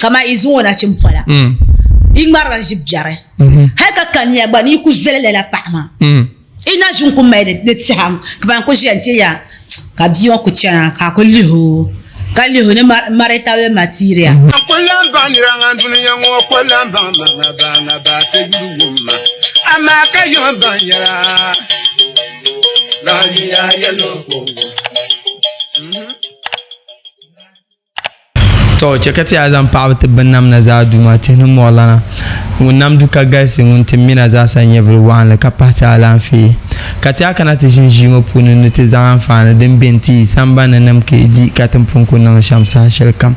Kamani yi zaŋ o nachin pola, yi ŋmarila ʒi biɛri hali ka kaniya gba ni yi ku zali lala paɣa maa yi na ʒi n-ku mali di tɛha kamani n ku ʒiya n-ti ya ka bia ŋɔ ku chana ka a ku lihi o ka lihi o ni maritabili material. N ku lan baŋ nira ŋan dunia ŋɔ ku lan baŋ ma ŋa ba ŋa ba ti yuli wum ma, amaa ka yom baŋ yɛla lahiya yɛlo ko. Tɔ! Chɛ ka ti yaa zaŋ paɣiba ti binnamda zaa Duuma, tihi ni mɔɣilana ŋun nam du ka galisi, ŋun ti mina zaasa nyɛvili waɣinli ka pahi ti alaafee. Ka ti yaa kana ti ʒini ʒii ŋɔ puuni ni ti zaŋ anfaani din be n-ti yi sambani ni nim ka yi di ka ti ni pun ku niŋ shɛm saha shɛlikam.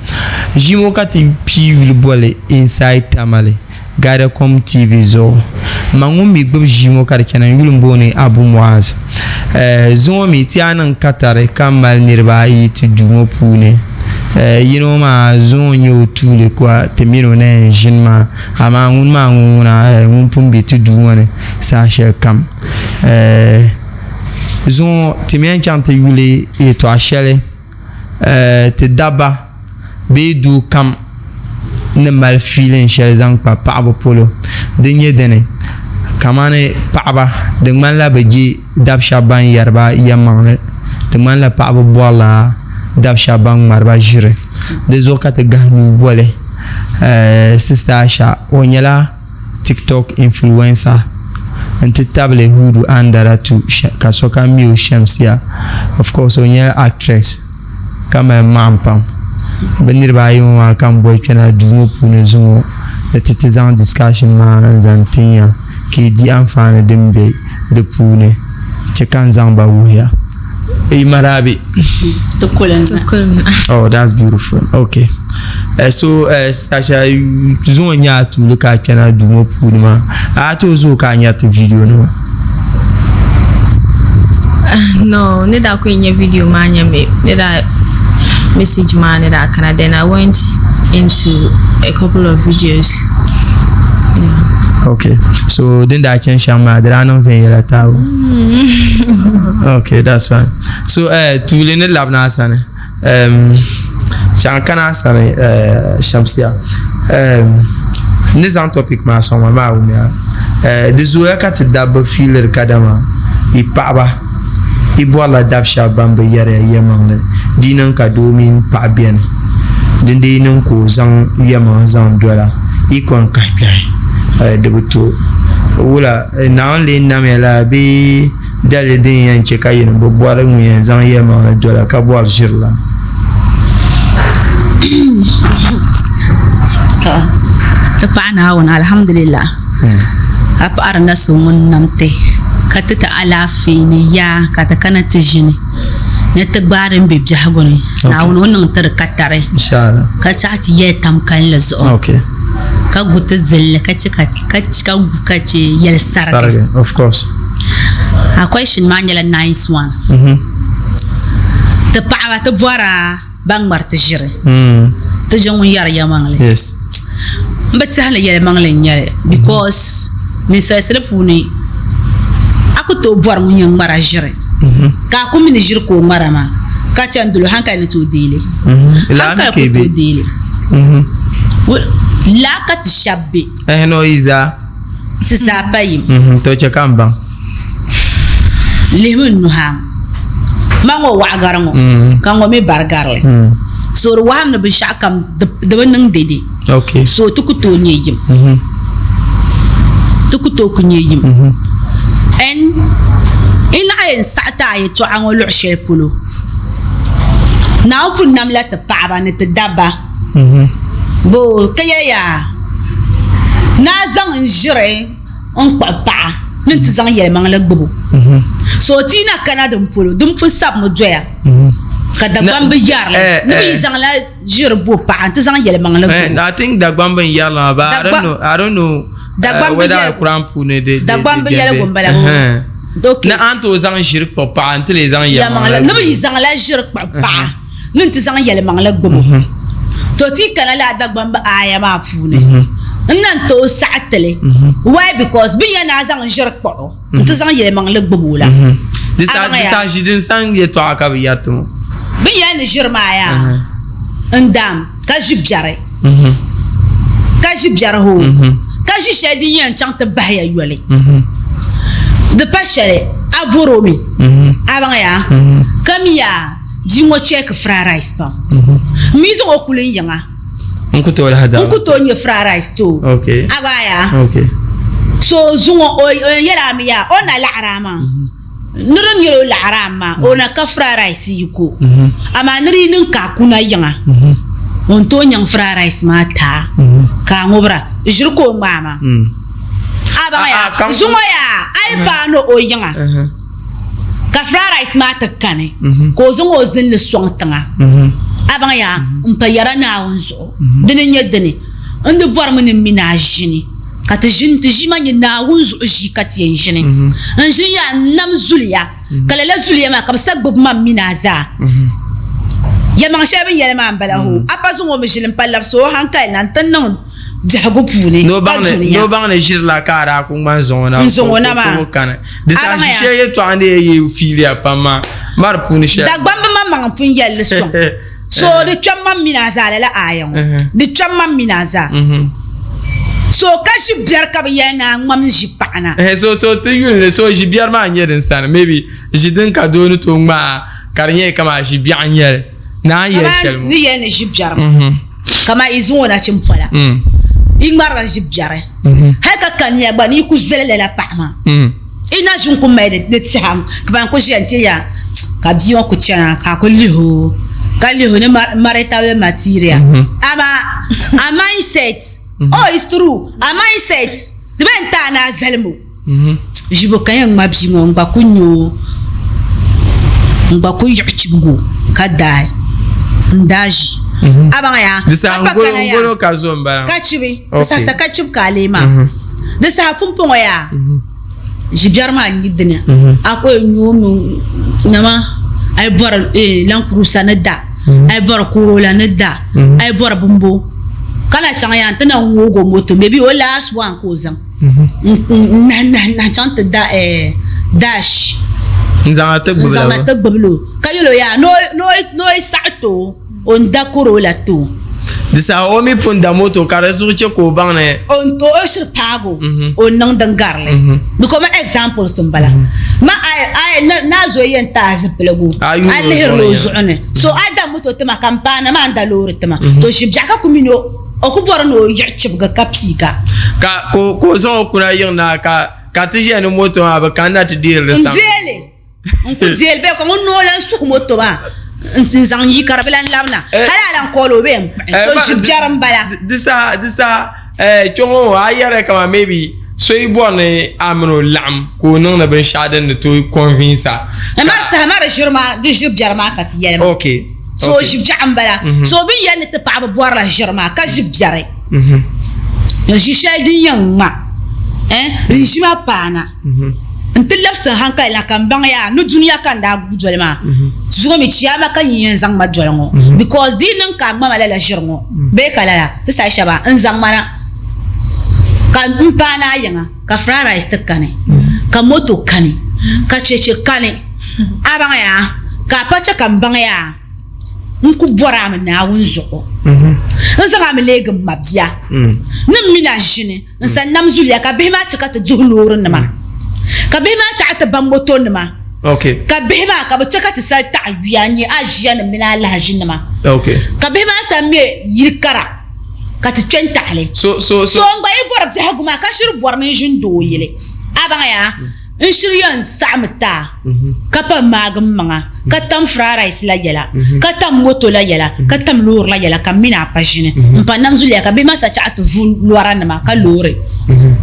Ʒii ŋɔ ka ti pii yuli boli Inside Tamale. Guidacom TV zuɣu. Ma ŋun mi gbubi ʒii ŋɔ ka di chana n yuli m-booni Abu Muaz. Zuŋɔ mi ti a niŋ katari ka mali niriba ayi ti duu ŋɔ puuni. Yino maa zuŋɔ n-nyɛ o tuuli ka ti mini o na yɛn ʒini maa amaa ŋuni maa ŋun ŋuna ŋun pun be ti duu ŋɔ ni saha shɛli kam. Zuŋɔ ti mi yɛn chaŋ ti yuli yɛltɔɣa shɛli ti dabba bee doo kam ni mali fiilin shɛli zaŋ kpa paɣaba polo di nyɛ dini kamani paɣaba di ŋmanila bi je dab shab ban yɛriba yɛlimaŋli di ŋmanila paɣaba borila dab shab ban ŋmariba ʒiri dizuɣu ka ti gahi nuu boli sista Asha o nyɛla TikTok influencer n ti tabili Hudu Andaratu ka sokam mi o Shamsia of course o nyɛla actress ka mali maɣim pam bɛ niriba ayi ŋɔ maa ka m boli kpɛna duu ŋɔ puuni zuŋɔ ni ti ti zaŋ discussion maa n zaŋ tin ya ka yi di anfaani din be di puuni che ka n zaŋ ba wuhiya. Yi maraabi. Ti kulinna. Oh, that's beautiful. Okay. Eh, so eh, Sasha zuŋɔ nyɛ a tuuli ka a kpɛna duu ŋɔ puuni maa a tooi zooi ka a nyɛri ti video nima No, ni daa ku nyɛ video maa nyɛ mi ni daa message maa ni daa kana then I went into a couple of videos. Yeah. Okay. So din daa chani shɛm maa di daa niŋ viɛnyɛla taabo. Okay, that's fine. So eh, tuuli ni labina a sani. Um, chaŋ kana a sani eh, Shamsia. Um, ni zaŋ topic maa sɔŋ ma maa wumiya. Eh, di zooya ka ti dabba fiiliri kadama yi paɣaba yi bɔrila dab shɛba ban bi yɛriya yɛlimaŋli di yi niŋ ka doo mini paɣa beni din di yi niŋ ka o zaŋ yɛlimaŋli zaŋ dola yi kɔŋ kahi kpɛhi di bi tooi wula Naawuni lee namya lala bee daliri din yɛn chɛ ka yinim bi bɔri ŋun yɛn zaŋ yɛlimaŋli dola ka bɔri ʒiri la? Ti paɣi Naawuni alhamdulillah. A paɣiri na so ŋun nam ti ka ti ti alaafee ni yaa ka ti kana ti ʒini ni ti gbaai din be biɛhigu ni. Naawuni o niŋ ti di katari ka chaɣi ti yɛli tam kalinli zuɣu ka gu ti zilli ka che ka gu ka che yɛli sarigi. A question maa nyɛla nice one. Ti paɣaba ti bɔra ban ŋmari ti ʒiri ti ʒi ŋun yɛri yɛlimaŋli n bi tɛhi ni yɛlimaŋli n nyɛli because ninsalisili puuni a ku tooi bɔri ŋun yɛn ŋmara ʒiri ka a ku mi ni ʒiri ka o ŋmara maa ka chɛni dolo hankali ni tooi deeli hankali ku tooi deeli laa ka ti shɛba be ti zaa pa yim to chɛ ka n baŋ Lihimi n nuhi ma ŋɔ waɣa gari ŋɔ ka ŋɔ mi bari garili so di waham ni binshaɣu kam di bi niŋ dede so ti ku tooi nyɛ yim ti ku tooi ku nyɛ yim n naɣ yɛn saɣi ti a yɛltɔɣa ŋɔ luɣu shɛli polo Naawuni pun namla ti paɣaba ni ti dabba boo ka yɛli yaa ni a zaŋ n ʒiri n kpuɣi paɣa ni n ti zaŋ yɛlimaŋli gbubi o so ti yi na kana din polo din pun sabimi doya ka Dagbamb bi yɛrili eh, ni bi yi eh. zaŋla ʒiri bo paɣa n ti zaŋ yɛlimaŋli gbubi o eh, I think Dagbamb n yɛrili maa but I don't know I don't know whether Quran puuni di Dagbamb yɛligu n bala ni a ni tooi zaŋ ʒiri kpuɣi paɣa n ti lee zaŋ yɛlimaŋli ni bi yi zaŋla ʒiri kpuɣi paɣa ni n ti zaŋ yɛlimaŋli gbubi o. Mhm. To ti yi kana lala Dagbamba aaya maa puuni, mhm. n na n tooi saɣi ti li. Mhm. Why? Because bɛ ni yɛli ni a zaŋ n ʒiri kpuɣi o n ti zaŋ yɛlimaŋli gbubi o la. Di saha ʒi din san yɛtɔɣa ka bɛ yɛri ti ŋɔ. Bɛ ni yɛli ni ʒiri maa yaa n daam ka ʒi biɛri. Ka ʒi biɛri hoo, ka ʒi shɛli din yɛn chaŋ ti bahi ya yoli. Di pa shɛli a bɔr o mi, a baŋ ya, ka mi yaa bia ŋɔ chɛki fried rice pam. M mi zaŋ o kuli n yiŋa. N ku tooi lahi da. N ku tooi nyɛ fried rice ti o. A gba yaa. So zuŋɔ o yɛn yɛl a mi yaa o na laɣiri a maa. Ni din yɛl o laɣiri a maa, o na ka fried rice yiko. Amaa ni di yi niŋ ka a kuna yiŋa, o ni tooi nyaŋ fried rice maa ti a ka a ŋubira. Ʒiri ka o ŋmaai maa. A baŋ yaa, zuŋɔ yaa a yi paai ni o yiŋa ka fried rice maa ti kani ka o zaŋ o zinli sɔŋ tiŋa. A baŋ yaa, m pa yɛra Naawuni zuɣu, dini n-nyɛ dini, n di bɔrimi ni m mini a ʒini. Ka ti ʒini, ti ʒii maa nyɛ Naawuni zuɣu ʒii ka ti yɛn ʒini. N ʒini yaa n nam zuliya, ka lala zuliya maa ka bɛ sa gbubi ma m mini a zaa. Yɛlimaŋ shɛli bɛ ni yɛli maa m-bala hoo, a pa zaŋ o mi ʒili m-pa labisi o hankali na nti niŋ biɛhigu puuni ka dunia. Ni o baŋ ni ʒirila ka a daa ku ŋmani zaŋ o na N zaŋ o na maa. ka o kani. Di saha A baŋ ʒi ya. shɛli yɛltɔɣa ni yɛn yi fiiliya pam maa, ma di puuni shɛli. Dagbamba maŋmaŋ pun yɛli li sɔŋ. So di kpɛm ma mini a zaa lala aaya ŋɔ di kpɛm ma mini a zaa so ka ʒi biɛri ka bi yɛli ni a ŋmam ʒi paɣa na. So to ti yuli ni so ʒi biɛri maa n-nyɛ din sani maybe ʒi din ka doo ni tooi ŋmaa ka di nyɛ kamani ʒi biɛɣu n-nyɛli ni a ni yɛli shɛli ŋɔ. Ni yɛli ni ʒi biɛri maa kamani yi zaŋ o nachimpola yi ŋmarila ʒi biɛri hali ka kaniya gba ni yi ku zali lala paɣa maa. I na ʒi n-ku mali di tɛha ka ban ku ʒiya nti ya ka bia ŋɔ ku chana ka a ku lihi o ka lihi o ni marital material amaa a mindset oh it's true a mindset di bee n-ti a ni a zalim o ʒibu ka yɛn ŋma bia ŋɔ n gba ku nya o n gba ku yiɣi chibigi o ka daai n daa ʒi a baŋ ya Di saha ka pa kana ya n-golo ka zo m-bala ka chibi di saha sa ka chibi ka a lee maa di saha pumpɔŋɔ yaa Ʒibiɛri maa n-yi dini a ku yɛn nyu o mi nama a yi bɔri lankurusa ni da a yi bɔri korola ni da a yi bɔri bimbo ka na chaŋ yaa nti na ŋoog o moto maybe o last one ka o zaŋ n-nahi nahi chaŋ ti da dash n-zaŋ na ti gbubili o ka yɛl o yaa ni o yi saɣi ti o O ni da Corolla ti o. Di saha o mi pun da moto ka di zuɣu che ka o baŋ ni. O ni o shiri paagi o, o ni niŋ din gari li. Because ma examples m-bala. Ma a yi naa zo yɛn ti a zipiligu, a lihirila o zuɣu ni. So a da moto ti ma ka m paai na maa n-da loori ti ma. To ʒi biɛɣu ka ku mi ni o ku bɔri ni o yiɣi chibigi ka piiga. Ka ka o zaŋ o kuna yiŋ na ka ti ʒiya ni moto maa bɛ kanna ti deeri li sam. N-deei li. N ku deeli bee ka ŋun ni o lan suhi moto maa nti zaŋ yi ka di bi lan labina hali a lan kooli o bee n-kpuɣi to ʒi biɛri m-bala. Di saha di saha kpe ŋɔ a yɛri kaman maybe so yi bɔri ni a mini o laɣim ka o niŋdi binshɛɣu din ni tooi convince a. Amaa di saha maa di ʒiri maa di ʒiri biɛri maa ka ti yɛli maa. Okay. So ʒi biɛɣu m-bala. So bɛ ni yɛli ni ti paɣaba bɔrila ʒiri maa ka ʒi biɛri. Ʒi shɛli din yɛn ŋma n ʒi ma paana. N ti labisi n hankali na ka n baŋ yaa ni dunia ka n daa guui doli maa zuŋɔ mi chiyaama ka nyin yɛn zaŋ ma doli ŋɔ because di yi niŋ ka a ŋma ma lala ʒiri ŋɔ bee ka lala ti saha shɛba n zaŋ ma na ka n paai na a yiŋa ka fried rice ti kani ka moto kani ka cheche kani a baŋ yaa ka a pa che ka n baŋ yaa. N ku bɔri a mi Naawuni zuɣu. N zaŋ a mi leegi m mabia. Ni m mini a ʒini n sani nam zuliya, ka bihi maa chɛ ka ti duhi loorinima, ka bihi maa chɛ a ti ba motonima, ka bihi maa ka bɛ chɛ ka ti sali taɣi yuya n-nyɛ a ʒiyanima mini a lahaʒinima, ka bihi maa sa me yili kara ka ti kpe n-taɣi li. So n gba yi bɔri biɛhigu maa ka shiri bɔri ni n ʒini doo yili, a baŋ yaa? N shiri yɛn saɣimi ti a ka pa maagi m maŋa ka tam fried rice la yɛla ka tam moto la yɛla ka tam loori la yɛla ka m mini a pa ʒini m pa nam zuliya ka bihi maa sa chaɣi ti vu lɔra nima ka loori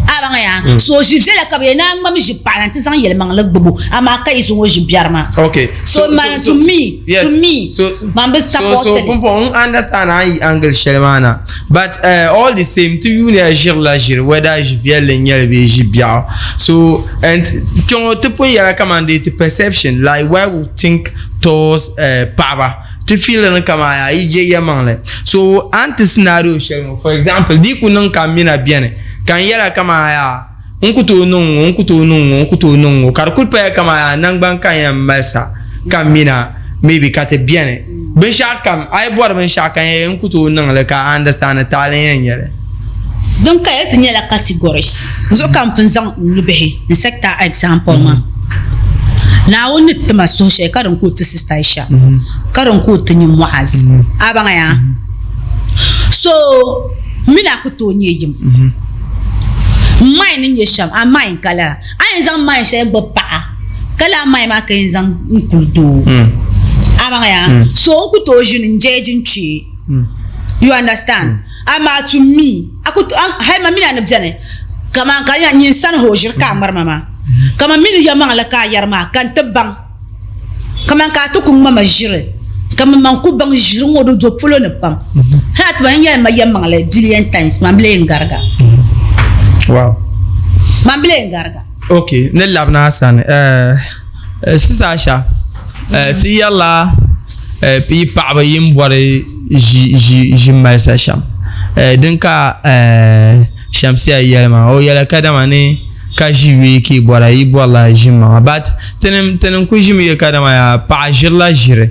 a baŋ ya so ʒi viɛla ka bɛ yɛn naan ŋmam ʒi paɣa na nti zaŋ yɛlimaŋli gbubi o amaa ka yi zaŋ o ʒi biɛri maa Okay. so man to me yes. to me so, man bi so, support so li pumpɔŋ n understand a ni yi angle shɛli maa na But all the same ti yuuniya ʒirila ʒiri whether ʒi viɛlli n nyɛli bee ʒi biɛɣu so and kpɛŋɔ ti pun yɛla kaman dee ti perception like why we think towards paɣaba ti feeli ni kaman yaa yi je yɛlimaŋli so a ni ti scenario shɛli ŋɔ for example di yi ku niŋ ka m mina beni ka n yɛla kaman yaa n ku tooi niŋ ŋɔ n ku tooi niŋ ŋɔ n ku tooi niŋ ŋɔ ka di kuli paya kaman yaa nangbani ka n yɛn mali sa ka m mina maybe ka ti beni. Binshɛɣu kam, a yi bɔri binshɛɣu kam n ku tooi niŋ li ka a understand ni taali n-yɛn nyɛ li. Din kaya ti nyɛla categories zuɣu ka m pun zaŋ n nubihi n set a example maa. Naawuni ni ti ma suhu shɛli ka din ku ti Sister Aisha ka din ku ti nyin Muaz. A baŋ ya? So m mini a ku tooi nyɛ yim. M mind ni nyɛ shɛm, a mind ka lala. A yɛn zaŋ mind shɛli gbubi paɣa ka lala mind maa ka yɛn zaŋ n kuli doo. A baŋ ya? So n ku tooi ʒini n jɛɛji n kpee. You understand? Amaa to me, a ku to, hali ma mini a ni beni kaman ka nyin sani ha o ʒiri ka a ŋmari ma maa, kaman mini yɛlimaŋli ka a yɛri maa ka n ti baŋ kaman ka a ti ku ŋma ma ʒiri, kaman man ku baŋ ʒiri ŋɔ di do polo ni pam. Hali a ti ba n yɛli ma yɛlimaŋli billion times, man bi lee n gariga. Wow. Man bi lee n gariga. Ok, ni labina a sani, Sisa Asha, ti yɛrila yi paɣaba yi ni bɔri ʒi malisa shɛm din ka Shamsia yɛli maa o yɛla kadama ni ka ʒi yoi ka yi bɔra yi bɔrila ʒi maŋa but tinim ku ʒimi yɛ kadama yaa paɣa ʒirila ʒiri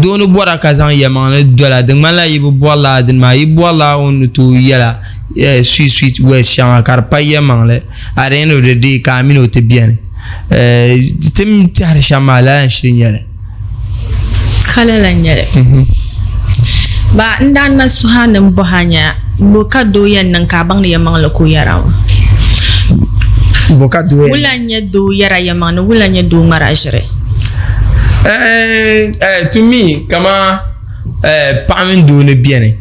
doo ni bɔra ka zaŋ yɛlimaŋli dola di ŋmanila yi bi bɔrila dini maa yi bɔrila o ni tooi yɛla sweet sweet words shɛŋa ka di pa yɛlimaŋli at the end of the day ka a mini o ti beni ti ni tɛhiri shɛm maa lala n-shiri nyɛ li. Ka lala n-nyɛ li. Ba n daa na suhi a ni m bɔhi a nya bo ka doo yɛn niŋ ka a baŋ ni yɛlimaŋli ka o yɛra ŋɔ? Bo ka doo yɛn niŋ? Wula n-nyɛ doo yɛra yɛlimaŋli, wula n-nyɛ doo ŋmara ʒiri? To me, kaman paɣa mini doo ni beni,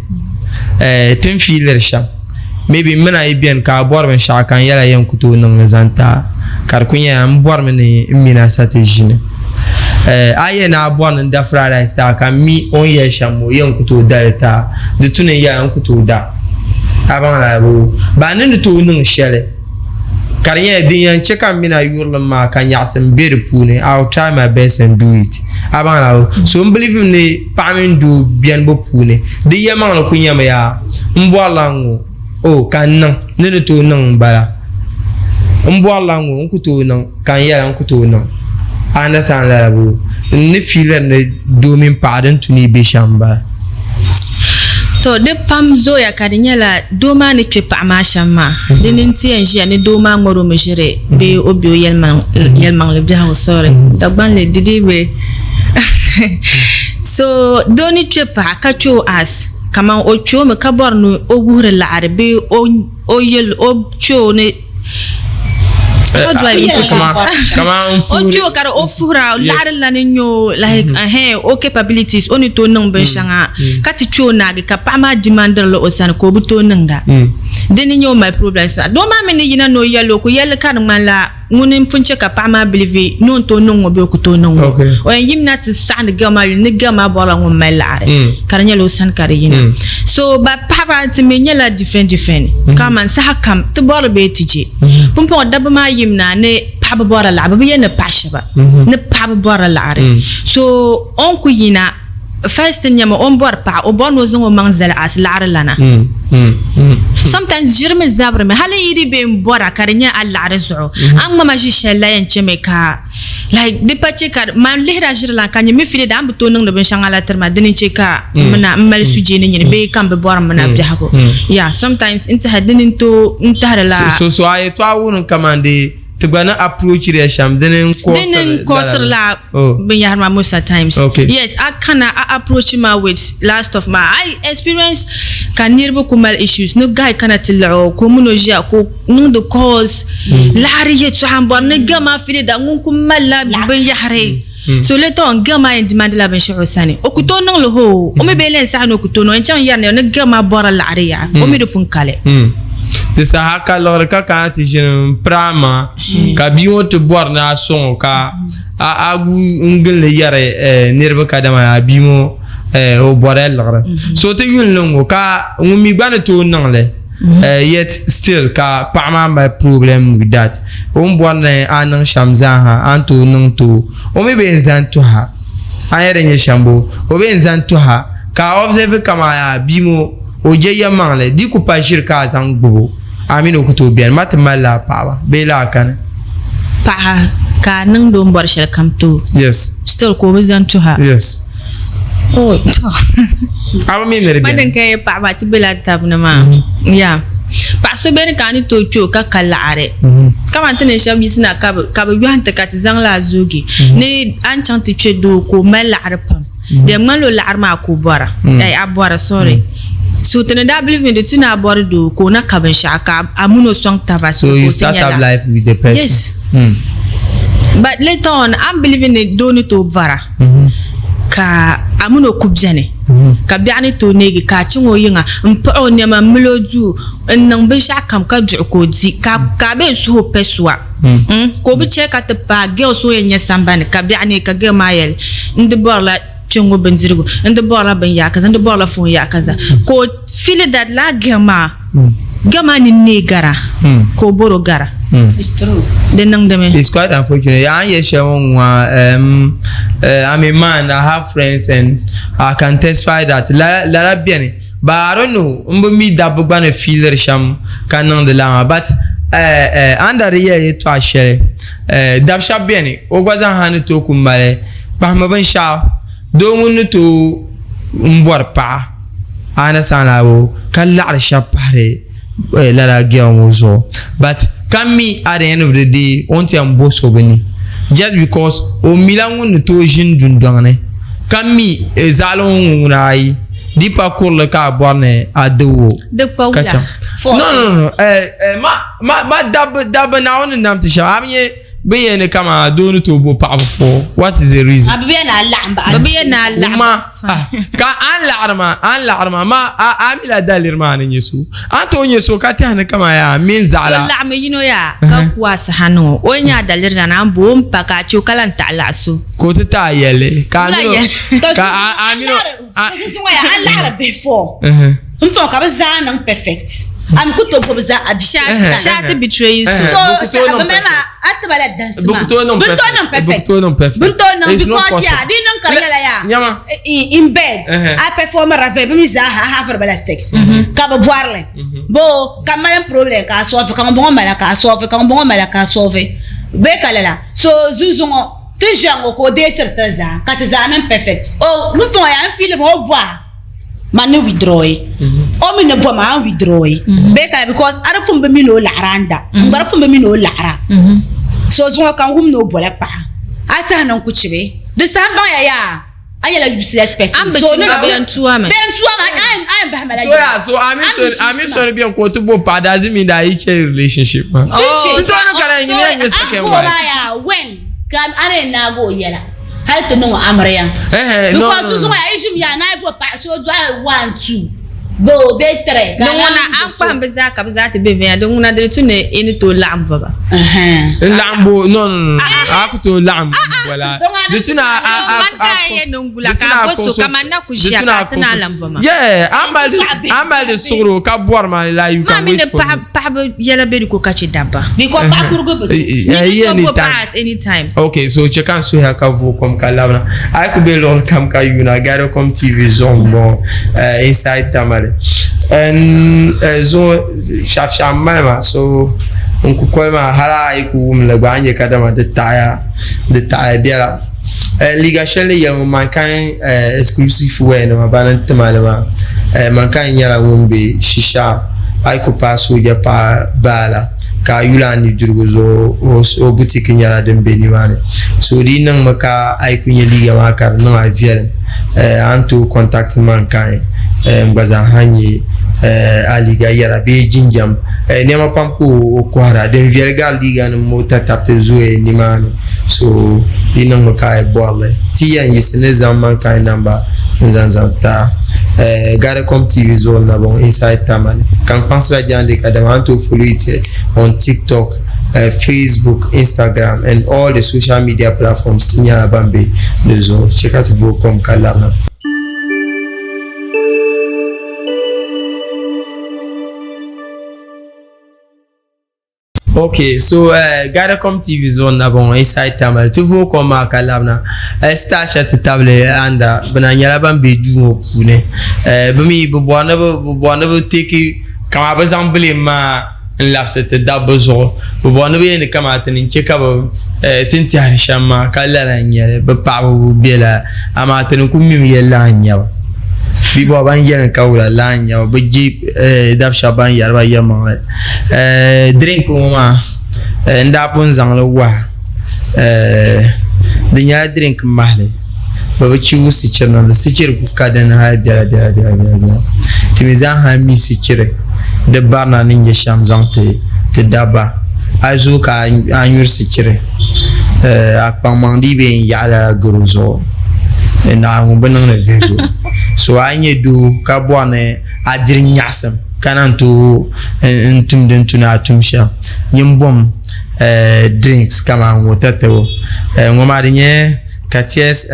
ti ni fiiliri shɛm. Maybe m mini a yi beni ka a bɔri binshɛɣu ka n yɛla yɛn ku tooi niŋ li zaŋ ti a ka di ku nyɛla m bɔrimi ni m mini a sa ti ʒini. A yi yɛli ni a bɔri ni n da fried rice ti a ka m mi o ni yɛli shɛm ŋɔ yɛn ku tooi da li ti a. Di tu ni n yɛla n ku tooi da. A baŋ lala boo? Ba ni ni tooi niŋ shɛli ka di nyɛla din yɛn chɛ ka m mini a yurilim maa ka nyaɣisim be di puuni, I will try my best and do it. A baŋ lala boo? So m believe ni paɣa mini doo benibu puuni di yɛlimaŋli ku nyɛmi yaa m bɔrila n-ŋɔ o ka n niŋ ni ni tooi niŋ m-bala m bɔrila n-ŋɔ n ku tooi niŋ ka n yɛla n ku tooi niŋ a understand lala boo n ni fiiliri ni doo mini paɣa din tu ni yi be shɛm m-bala. To di pam zooya ka di nyɛla doo maa ni kpe paɣa maa shɛm maa dini n-ti yɛn ʒiya ni doo maa ŋmari o mi ʒiri bee o be o yɛlimaŋli biɛhigu sorry Dagbanli di dii bi so doo ni kpe paɣa ka kpe o as kaman o kpe o mi ka bɔri ni o wuhiri laɣiri bee o yɛl o kpe o ni How do I even put it? O kpe o ka di o fuhira laɣiri la ni nyɛ o like ɛhɛn o capabilities o ni tooi niŋ binshɛŋa ka ti kpe o naagi ka paɣa maa demandiri li o sani ka o bi tooi niŋda dini n-nyɛ o mali problems maa doo maa mi ni yina ni o yɛli o ku yɛli ka di ŋmanila Ŋuni m-pun chɛ ka paɣa maa bilivi ni o ni tooi niŋ ŋɔ bee o ku tooi niŋ ŋɔ. O yɛn yimina ti saɣindi girl maa yuli ni girl maa bɔrila ŋun mali laɣiri ka di nyɛla o sani ka di yina. So ba paɣaba ti mi nyɛla different different kaman saha kam ti bɔrili bee ti je. Pumpɔŋɔ dabba maa yimina ni paɣaba bɔrila laɣiri bɛ bi yɛli ni paɣa shɛba ni paɣaba bɔrila laɣiri. So o ni ku yina First thing nyɛmi o ni bɔri paɣa o bɔri ni o zaŋ o maŋ zali as laɣiri lana. Sometimes ʒiri mi zabiri mi hali n yi di be n bɔra ka di nyɛ a laɣiri zuɣu a ni ŋmama ʒi shɛli la yɛn chɛmi ka like di pa chɛ ka man lihira ʒiri lan ka nyɛ mi fili daa n bi tooi niŋdi binshɛŋa la tiri ma dini n chɛ ka n mina n mali sujee ni nyini bee ka n bi bɔri n mina biɛhigu yeah sometimes n tiɛha dini n tooi n tahiri la. So so a yɛtɔɣa wurim kaman dee Ti gba ni approachiri ya shɛm dini n kɔsiri la binyahari maa most of times. Okay. Yes, a kana a approach ma with last of ma I experience ka niriba ku mali issues ni guy kana ti liɣi o ka o mini o ʒiya ka o niŋdi calls laɣiri yɛltɔɣa n bɔri ni girl maa fili da ŋun ku malila binyahari so later on girl maa yɛn demand la binshɛɣu o sani o ku tooi niŋli hoo o mi bee len saɣi ni o ku tooi niŋ o yɛn chaŋ yɛri ni ni girl maa bɔrila laɣiri yaha o mi di pun kali. Di saha ka liɣiri ka kana ti ʒini m-piri a maŋa ka bia ŋɔ ti bɔri ni a sɔŋ o ka a gu n-gili li yɛri niriba kadama a bia ŋɔ o bɔrila liɣiri. So ti yuli ni ŋ-ŋɔ ka ŋun mi gba ni tooi niŋ li yet still ka paɣa maa mali problem with that. O ni bɔri ni a niŋ shɛm zaaha a ni tooi niŋ ti o. O mi bee n-zani tuhi a. A ni yɛli di nyɛ shɛm boo? O bee n-zani tuhi a ka a observe kaman a bia ŋɔ o je yɛlimaŋli di ku pa ʒiri ka a zaŋ gbubi o, a mini o ku tooi beni. Ma ti mali lala paɣaba bee lala kani? Paɣa ka a niŋdi o ni bɔri shɛli kam ti o. Yes. Still ka o bi zani tuhi a. Yes. Oh, to. A bi mi ni di Ma beni. din ka yɛ paɣaba ti bela tab ni maa. Ya. Paɣa so beni ka a ni tooi kpe o ka ka laɣiri. Kaman ti ni shɛba yiɣisina ka bɛ ka bɛ yɔhim ti ka ti zaŋ li a zoogi ni a ni chaŋ ti kpe doo ka o mali laɣiri pam. Di yɛn ŋmanila o laɣiri maa ka o bɔra. Ai a bɔra sorry. So ti ni daa believe ni di tu ni a bɔri doo ka o na ka binshɛɣu ka a mini o sɔŋ taba So ka you o ti start nya up laɣiri. life with the person. Yes. But later on, I'm believing ni doo ni tooi bɔra ka a mini o ku beni ka biɛɣu ni tooi neegi ka a chaŋ o yiŋa m-paɣi o nɛma m-mili o duu n-niŋ binshɛɣu kam ka duɣi ka o di ka a bee n-suhi o pɛsua ka o bi chɛ ka ti paai girls o yɛn nya sambani ka biɛɣu neegi ka girl maa yɛli n di bɔrila kpɛŋŋo bindirigu n di bɔrila binyɛra kaza n di bɔrila phone yaɣa kaza ka o feel that lala girl maa girl maa nini neei gara ka o bɔro gara It's true. Di niŋdimi. It's quite unfortunate. Ya an yɛ shɛli ŋɔ ŋɔ I'm a man, I have friends and I can testify that lala lala beni but I don't know n bi mi dabba gba ni feeliri shɛm ka niŋdi lala maa but under di yɛla yɛltɔɣa shɛli dab shɛba beni o gba zaa ha ni tooi ku mali kpahimmi binshɛɣu doo ŋun ni tooi n bɔri paɣa a ni saana o ka laɣiri shɛba pahiri lala girl ŋɔ zuɣu but ka mi at the end of the day o ni ti yɛn bo so bi ni just because o mila ŋun ni tooi ʒini dundɔŋ ni ka mi zaɣili ŋɔ ŋuna ayi di pa kurili ka a bɔri ni a di o Di kpa ka wula. chaŋ no no no ma ma ma dabba dabba Naawuni ni nam ti shɛba a bi nya Bɛ yɛn ni kaman a doo ni tooi bo paɣaba for what is the reason? A bi bɛ na laɣim ba. Bɛ bi yɛn ni a laɣim. Ma ah, ka a ni laɣiri ma, a ni laɣiri ma, ma a a mi la daliri maa ni nyɛ so. A ni tooi nyɛ so ka tɛhi ni kaman yaa m mini zaɣila. To laɣimi yino yaa ka ku a saha ni ŋɔ, o ni nyɛ a daliri na ni a ni bo o ni pa ka a che o ka lan taɣi laɣi so. Ka o ti ti a yɛlli ka a Wula mini o yɛlli? ka a a mini o a. To susu ŋɔ yaa a laɣiri bihi for. N tɔŋ ka bɛ zaa niŋ perfect. A mi ku tooi bo bɛ zaa a Shɛ ti betray so. So bɛ mali maa a ti ba la dansi maa. Bɛ ku tooi niŋ perfect. Bɛ ku tooi niŋ perfect. Bɛ ni tooi niŋ because yaa di niŋ ka di nyɛla yaa in bed a perform ra bɛ mi zaa ha have ba la sex ka bɛ bɔri li bo ka mali problem ka a solve ka ŋun bɔŋɔ mala ka a solve ka ŋun bɔŋɔ mala ka a solve bee ka lala so zuzuŋɔ ti ʒiya ŋɔ ka o deetiri ti zaa ka ti zaa niŋ perfect o n tɔŋ yaa n feel mi o bɔha man ni withdraw o mi ni bɔ ma an withdraw bee ka because a di pun bi mi ni o laɣira n da n gba di pun bi mi ni o laɣira so zuŋɔ ka n wum ni o bɔla paɣa a tiɛhi ni n ku chibi di saha n baŋya yaa a nyɛla useless person An bi so chibi ni a bi yɛn tu a mi. bɛ n tu a mi a yɛn bahi ma la So yeah, so a mi so a mi so ni bɛn ka o ti bo paɣa doesn't mean that yi chɛ relationship maa. Oh, N so ni ka na nyini yɛn nyɛ a second bo wife. maa yaa when ka a ni yɛn naagi o yɛla. Hali ti niŋ o amiliya. Because suzuŋɔ ya yi ʒim ya na yi vo paɣa so dɔɣi 1 2 bee bee 3 Din ŋuna a ni kpahim bɛ zaa ka bɛ zaa ti be viɛnya din ŋuna di tu ni i ni tooi laɣim vo ba. N laɣim bo no no no a ku tooi laɣim bo la di tu ni a a a Man ka a yɛn niŋ gula ka a bo so kaman na ku ʒiya ka a ti naan lahi bo ma. Yeah a mali a mali di suɣiri o ka bɔri ma like you can Maa mi wait ni for me. paɣaba yɛla be di ko ka chɛ dabba. Because paɣa kurigu bi Eh, eh, Ni eh, tooi bo anytime. paɣa at any time. Ok, so chɛ ka n suhiya ka vooi kom ka labina. A yi ku be luɣili kam ka yuuna Gadiocom TV zuɣu m-bɔŋɔ eh, inside Tamale. N eh, zuŋɔ fiɛɣufiɛɣu m-mali ma so n kukoli maa hali a yi ku wum li gba a ni nya kadama di taɣiya di taɣiya biɛla. Eh, liiga shɛli ni yɛli ŋɔ Mankind eh, exclusive wear nima bana n-ti ma li maa. Eh, Mankind nyɛla ŋun be Shisha a yi ku paai sooja paɣa baa la. ka a yuli a nudirigu zuɣu o boutique nyɛla din be nimaani so di yi niŋmi ka a yi ku nya liiga maa ka di niŋ a viɛlim a ni tooi contact mankind n gba zaa ha nyɛ a liiga yɛra bee jinjam nɛma pam ka o kɔhira din viɛli gari liiga nim ŋɔ tatabti zooya nimaani so di yi niŋmi ka a yi bɔri li ti yɛn yiɣisi ni zaŋ mankind namba n zaŋ zaŋ ti a. Gadikom TV zuɣu nabɔŋ Inside Tamale ka n kpaŋsira jaande kadama a ni tooi follow it on TikTok, Facebook, Instagram and all the social media platforms ti nyɛla ban be di zuɣu. Chɛ ka ti vooi kom ka labina. Ok, so uh, Gadacom TV zuɣu na bɔŋɔ inside Tamale ti vooi kom maa ka labina uh, star shɛli ti tabili anda bɛ na nyɛla ban be duu ŋɔ puuni uh, bɛ mi bɛ bɔri ni bɛ bɔri ni bɛ teki kaman bɛ zaŋ blame maa n labisi ti dabba zuɣu bi bɔri ni bi yɛn ni kamani ti ni chɛ ka bi ti ni tɛhiri shɛm maa ka lala n nyɛli bi paɣaba bi bɛ lala amaa ti ni ku mimi yɛli laa n nyɛba bia bɔri ban yɛli ka wula laa n nyɛba bi je dab shɛba ban yɛri ba yɛlimaŋli drink ŋɔ maa n daa pun zaŋli wahi di nyɛla drink mahali Bɛ bi chibi sichiri niŋdi sichiri ku ka dini hali biɛla biɛla biɛla biɛla biɛla ti mi zaa ha mi sichiri di barina ni nyɛ shɛm zaŋ ti ti dabba a zooi ka a nyuri sichiri a kpaŋmaŋ dii bee n yaɣi lala garo zuɣu naɣa ŋun bi niŋdi vihigu so a yi nyɛ doo ka bɔri ni a diri nyaɣasim ka naan tooi n tum din tu ni a tum shɛm nyin bom drinks kamani ŋɔ tatabo ŋɔ maa di nyɛla Katia's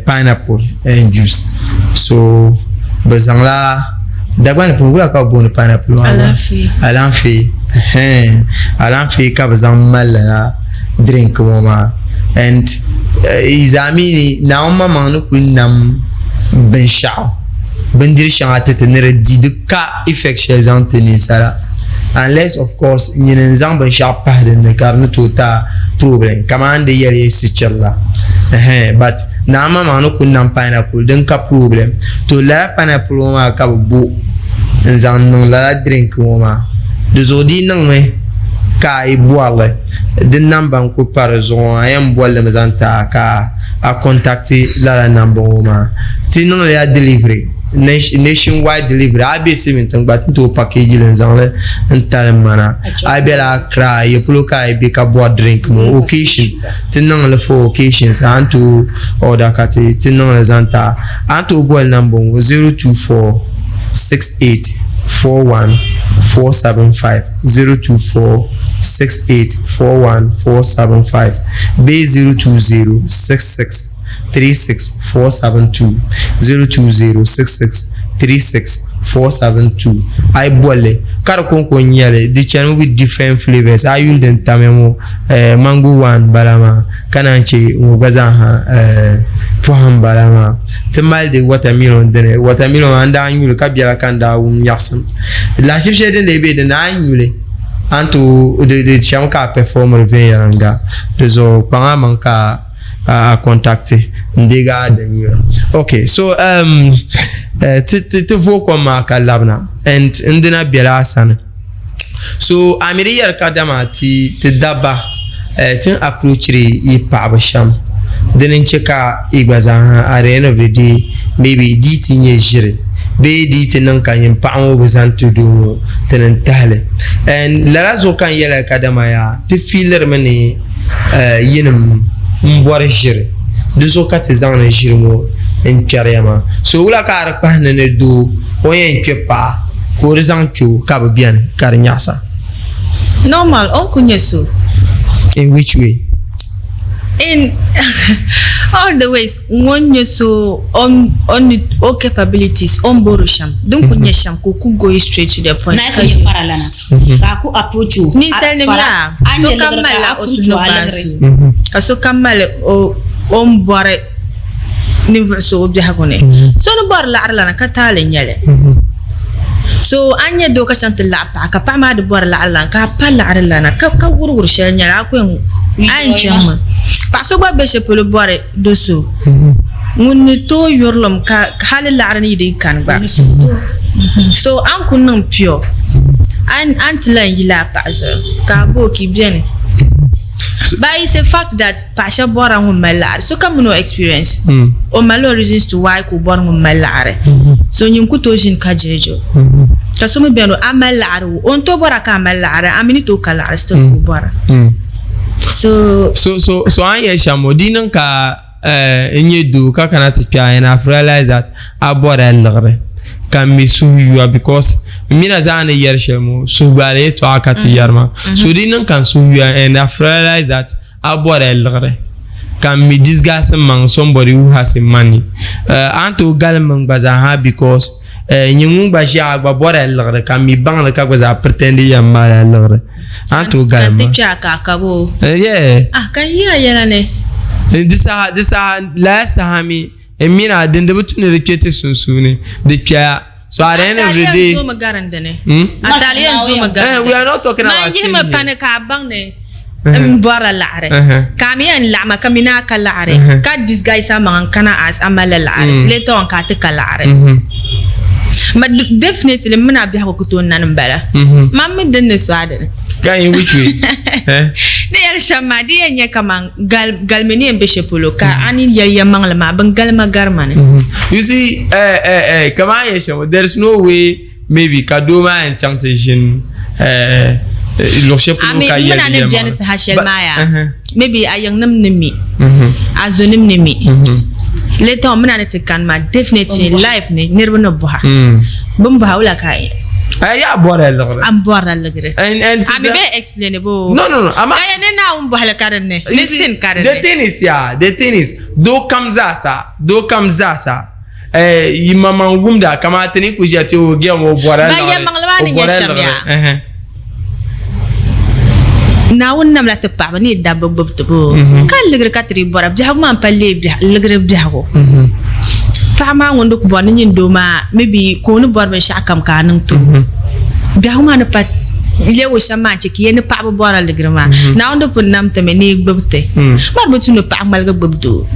pineapple and juice so bi zaŋla Dagbani puuni wula ka bi booni pineapple maa Alaafee. Alaafee ɛhɛn alaafee ka bi zaŋ mali lala drink ŋɔ maa and yi zaa mi ni Naawuni maŋmaŋ ni kuli nam binshaɣu bindiri shɛŋa ti ti ni di di di ka effect shɛli zaŋ ti ninsala unless of course nyini n zaŋ binshaɣu pahi dinni ka di ni tooi ti a problem kamani di yɛli sichiri la but naa maa maa ni ku nam pineapple din ka problem to lala pineapple ŋɔ maa ka bi bo n zaŋ niŋ lala drink ŋɔ maa di zuɣu di yi niŋmi ka a yi bɔrili di namba n ku pa di zuɣu a yɛn bolimi zaŋ ti a ka a contact lala namba ŋɔ maa ti niŋlila delivery Nationwide delivery a be silimiin tiŋ gba ti ni tooi package li n-zaŋ li n-tali mana a bela Accra ya polo ka a yi be ka bɔri drink ŋɔ occasion ti niŋ li for occasions a ni tooi order ka ti ti niŋ li zaŋ ti a a ni tooi boli number ŋɔ 024 68 41 475 024 68 41 475 bee 020 66 36472 0206636472 a yi bolli ka di konko n nyɛli di chanimi with different flavours a yuli din tamya ŋɔ eh, mango one bala maa ka naan chɛ ŋɔ gba zaaha eh, pɔhim bala maa ti mali di watermelon dini watermelon maa n daa nyuli ka biɛla ka n daa wum nyaɣisim lahiʒibu shɛli din lee be dini a yi nyuli a ni tooi di chɛmi ka a performiri viɛnyɛliŋga di zuɣu kpaŋ a maŋ ka a contact n deegi a din nyura ok so um, eh, ti ti ti vooi kom maa ka labina and n dina bela a sani so a mi di yɛri kadama ti ti dabba eh, ti ni approachiri yi paɣaba shɛm dini n chɛ ka yi gba zaaha at the end of the day maybe di yi ti nyɛ ʒiri bee di yi ti niŋ ka nyin paɣa ŋɔ bi zani ti doo ŋɔ ti ni tahili and lala zuɣu ka n yɛli kadama yaa ti fiilirimi ni yinim m-bɔri ʒiri, di zuɣu ka ti zaŋdi ʒiri ŋɔ n-kpɛri ya maa. So wula ka a di kpahindi ni doo o yɛn kpe paɣa ka o di zaŋ kpe o ka bɛ beni ka di nyaɣisa? Normal, o ni ku nyɛ so. In which way? In all the ways, ŋun nyɛ so o ni o capabilities, o ni bɔri shɛm, din ku nyɛ shɛm ka o ku go straight to the point. Naa ka nyɛ faralana. Ka a ku approach o. Ninsalinima yaa, sokam malila o suhu baansi ka sokam mali o ni bɔri ninvuɣ so o biɛhigu ni. So ni bɔri laɣiri lana ka taali n-nyɛ li. So a ni nya doo ka chaŋ ti laɣi paɣa ka paɣa maa di bɔri laɣiri lana ka a pa laɣiri lana ka wuriwuri shɛli n-nyɛ li a ku yɛn a yɛn chaŋmi. Paɣa so gba be shɛli polo bɔri do so ŋun ni tooi yurilim ka hali laɣiri ni yi dii kani gba. So a ni ku niŋ pure a ni ti lan yi lala paɣa zuɣu ka a bo o ka yi beni. But it's a fact that paɣa shɛba bɔrila ŋun mali laɣiri. Sokam mini o experience. O malila o reasons to why ka o bɔri ŋun mali laɣiri. So nyin ku tooi ʒini ka jɛɛji o. Ka so mi beni a mali laɣiri o ni tooi bɔra ka a mali laɣiri a mi ni tooi ka laɣiri still ka o bɔra. So so so so a ni yɛli shɛm ŋɔ di niŋ ka n nyɛ doo ka kana ti kpɛ a and I've realized that a bɔrila liɣiri ka n mi suhu yuwa because n mina zaa ni yɛri shɛli ŋɔ suhugbaali yɛltɔɣa ka ti yɛri maa so di niŋ ka n suhu yuya and I've realized that a bɔrila liɣiri ka n mi disguise n maŋ somebody who has a money a ni tooi galim mi gba zaa ha because Nyin ŋun gba ʒiya a gba bɔrila liɣiri ka m mi baŋ li ka gba zaa pretend yɛn maalila liɣiri. A ni tooi galim ma. Ka n ti kpe a ka a kabi o. Yeah. Ah, ka n yi a yɛla ni. Di saha, di saha, lala saha mi, n mini a din di bi tu ni di kpe ti sunsuuni, di kpeya. So at the end of the day, Ataliya n-zoomi garin dini. Ataliya n-zoomi garin Eh, we are not talking Man about yihimi sin here. pani ka a baŋ ni n bɔrila laɣiri. Ka a mi yɛn laɣima ka mi ni a ka laɣiri ka disguise a maŋa n-kana as a malila laɣiri. Later on ka a ti ka laɣiri. But definitely m mini a biɛhigu ku tooi nani m-bala. Man mi din ni so a dini. Ka in which way? Eh? Ni yɛli shɛm maa di yɛn nyɛ kaman galimi ni yɛn be shɛli polo ka a ni yɛli yɛlimaŋli maa bɛn galima gari ma ni. You see, eh, eh, eh, kaman a yɛli shɛm there is no way maybe ka doo maa yɛn chaŋ ti ʒini eh, eh, luɣ shɛli polo ka yɛli Ami, m mina ni beni saha shɛli maa yaa, maybe a yiŋnim ni mi, a zonim ni mi, later on mina ni ti kani maa definitely life ni niriba ni bɔha. Bɛ ni bɔha wula ka a Eh, yaa bɔrila liɣiri. An bɔrila liɣiri. And, and A mi bɛ explain bo. No, no, no. Ama, Ka ni Naawuni bɔhili ka din ni, ni sin ka din The ni. thing is, yeah, the thing is, doo kam zaasa, doo kam zaasa, eh, yi maŋmaŋ wumda kamani ti ni ku ʒiya ti o gɛm o bɔrila Ba liɣiri. yɛlimaŋli maa ni o nyɛ bɔrila shɛm liɣiri. yaa. Ɛhɛn. Naawuni namla ti paɣaba ni dabba gbubi ti bo ka ligiri ka ti di bɔra biɛhigu maa n pa leei ligiri biɛhigu paɣa maa ŋun di ku bɔri ni nyin doo maa maybe ka o ni bɔri binshaɣu kam ka a niŋ ti o biɛhigu maa ni pa leei o shɛm maa n chɛ ka ya ni paɣaba bɔra ligiri maa Naawuni di pun nam ti mi ni gbubi ti maa di bi tu ni paɣa ŋmaligi gbubi doo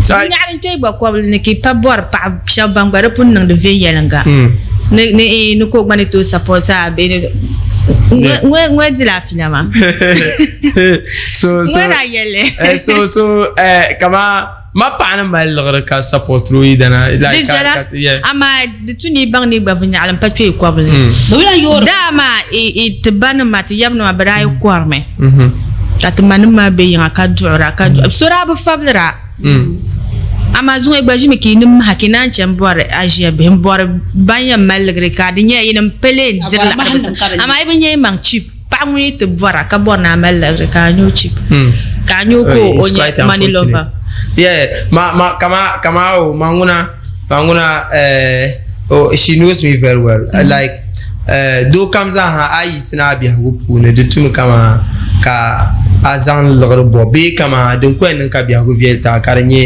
nyaɣari n kpɛ gba kɔbili ni ka i pa bɔri paɣa shɛba ban gba di pun niŋdi viɛnyɛliŋga ni ni ni ka o gba ni tooi support a bee ni ŋɔ ŋɔ dila a fila maa so so ŋɔ daa yɛlli eh, so so eh, kama ma paɣa ni mali liɣiri ka support o yidana di like ka, viɛla ka, yeah. amaa di tu ni i baŋ ni i gba viɛnyɛɣili m pa kpe i kɔbili ni Bɛ bi lahi yoori dama i ti ba nima ti yab nima bɛ daa yi kɔrimi ka ti ma nim maa be yiŋa ka duɣira ka duɣira so daa bi fabilira Amaa zuŋɔ yi gba ʒimi ka yi ni maha ka yi naan chɛ m-bɔri a ʒiya bihi m-bɔri ban yɛn mali ligiri ka di nyɛla yinim pili n-diri laɣiri amaa yi bi nya yi maŋ cheap paɣa ŋun yi ti bɔra ka bɔri ni a mali ligiri ka a nya o cheap ka a nya o ka o nyɛ money lover. Yeah, ma ma kama kama o ma ŋuna ma ŋuna eh, oh, she knows me very well. Like Doo kam zaaha a yi yiɣisina a biɛhigu puuni di tumi kaman ka a zaŋ liɣiri bɔ bee kaman din ku yɛn niŋ ka biɛhigu viɛli ti a ka di nyɛ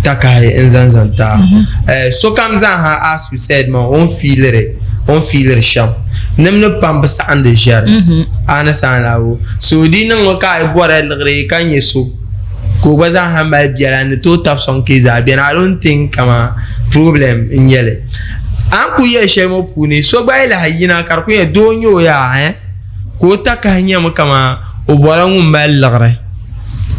takahi n-zaŋ zaŋ ti a. Sokam zaaha as you said maa o ni fiiliri o ni fiiliri shɛm nim ni pam bi saɣindi ʒɛri a ni saɣim lala o so di niŋmi ka a yi bɔrila liɣiri ka nyɛ so ka o gba zaaha mali biɛla ni tooi tabi sɔŋ ka yi zaa beni I don't think kaman problem n-nyɛ li. A ni kuli yɛli shɛli ŋɔ puuni so gba yi lahi yina ka di kuli nyɛ doo n-nyɛ o yaa eh ka o takahi nyɛmi kaman o bɔrila ŋun mali liɣiri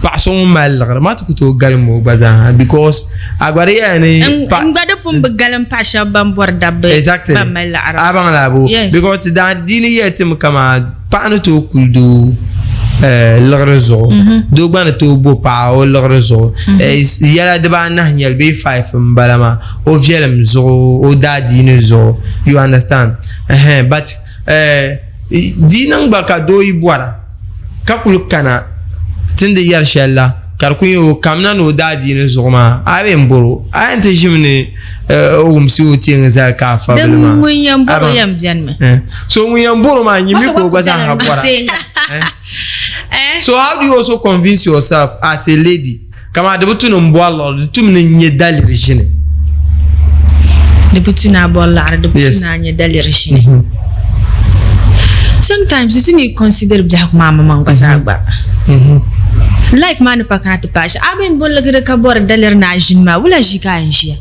paɣa so ŋun mali liɣiri maa ti ku tooi galim o gba zaaha because a gba di yɛla ni N gba di pun bi galim paɣa shɛba ban bɔri dabba Exactly. ban mali liɣiri. A baŋ la bo Yes. because ti daa diini yɛli timi kaman Paɣa ni tooi kuli doo liɣiri zuɣu doo gba ni tooi bo paɣa o liɣiri zuɣu yɛla dibaanahi n nyɛli bee five n bala maa o viɛlim zuɣu o daadiini zuɣu you understand but di niŋ gba ka doo yi bɔra ka kuli kana ti ni di yɛri shɛli la ka di kuli nyɛ o kamina ni o daadiini zuɣu maa a bee n bɔro a yɛn ti ʒimi ni o wumsi o teeŋ zali ka a fabili Din maa. ŋun yɛn bɔro Aba. yɛn bɛni mi. Eh. So ŋun yɛn bɔro maa nyimi ka o gba zaa ha bɔra. Eh. So how do you also convince yourself as a lady kama di bi tu ni n bɔri liɣiri di tumi ni n nyɛ daliri ʒini. Di bi tu ni a bɔri liɣiri di bi tu Yes. ni a nyɛ daliri ʒini. Sometimes di tu ni consider biɛhigu maa maŋmaŋ gba zaa gba. Life maa ni pa kana ti paai shɛm a bɛn bo liɣiri ka bɔri daliri ni a ʒini maa wula ʒii ka a yɛn ʒiya?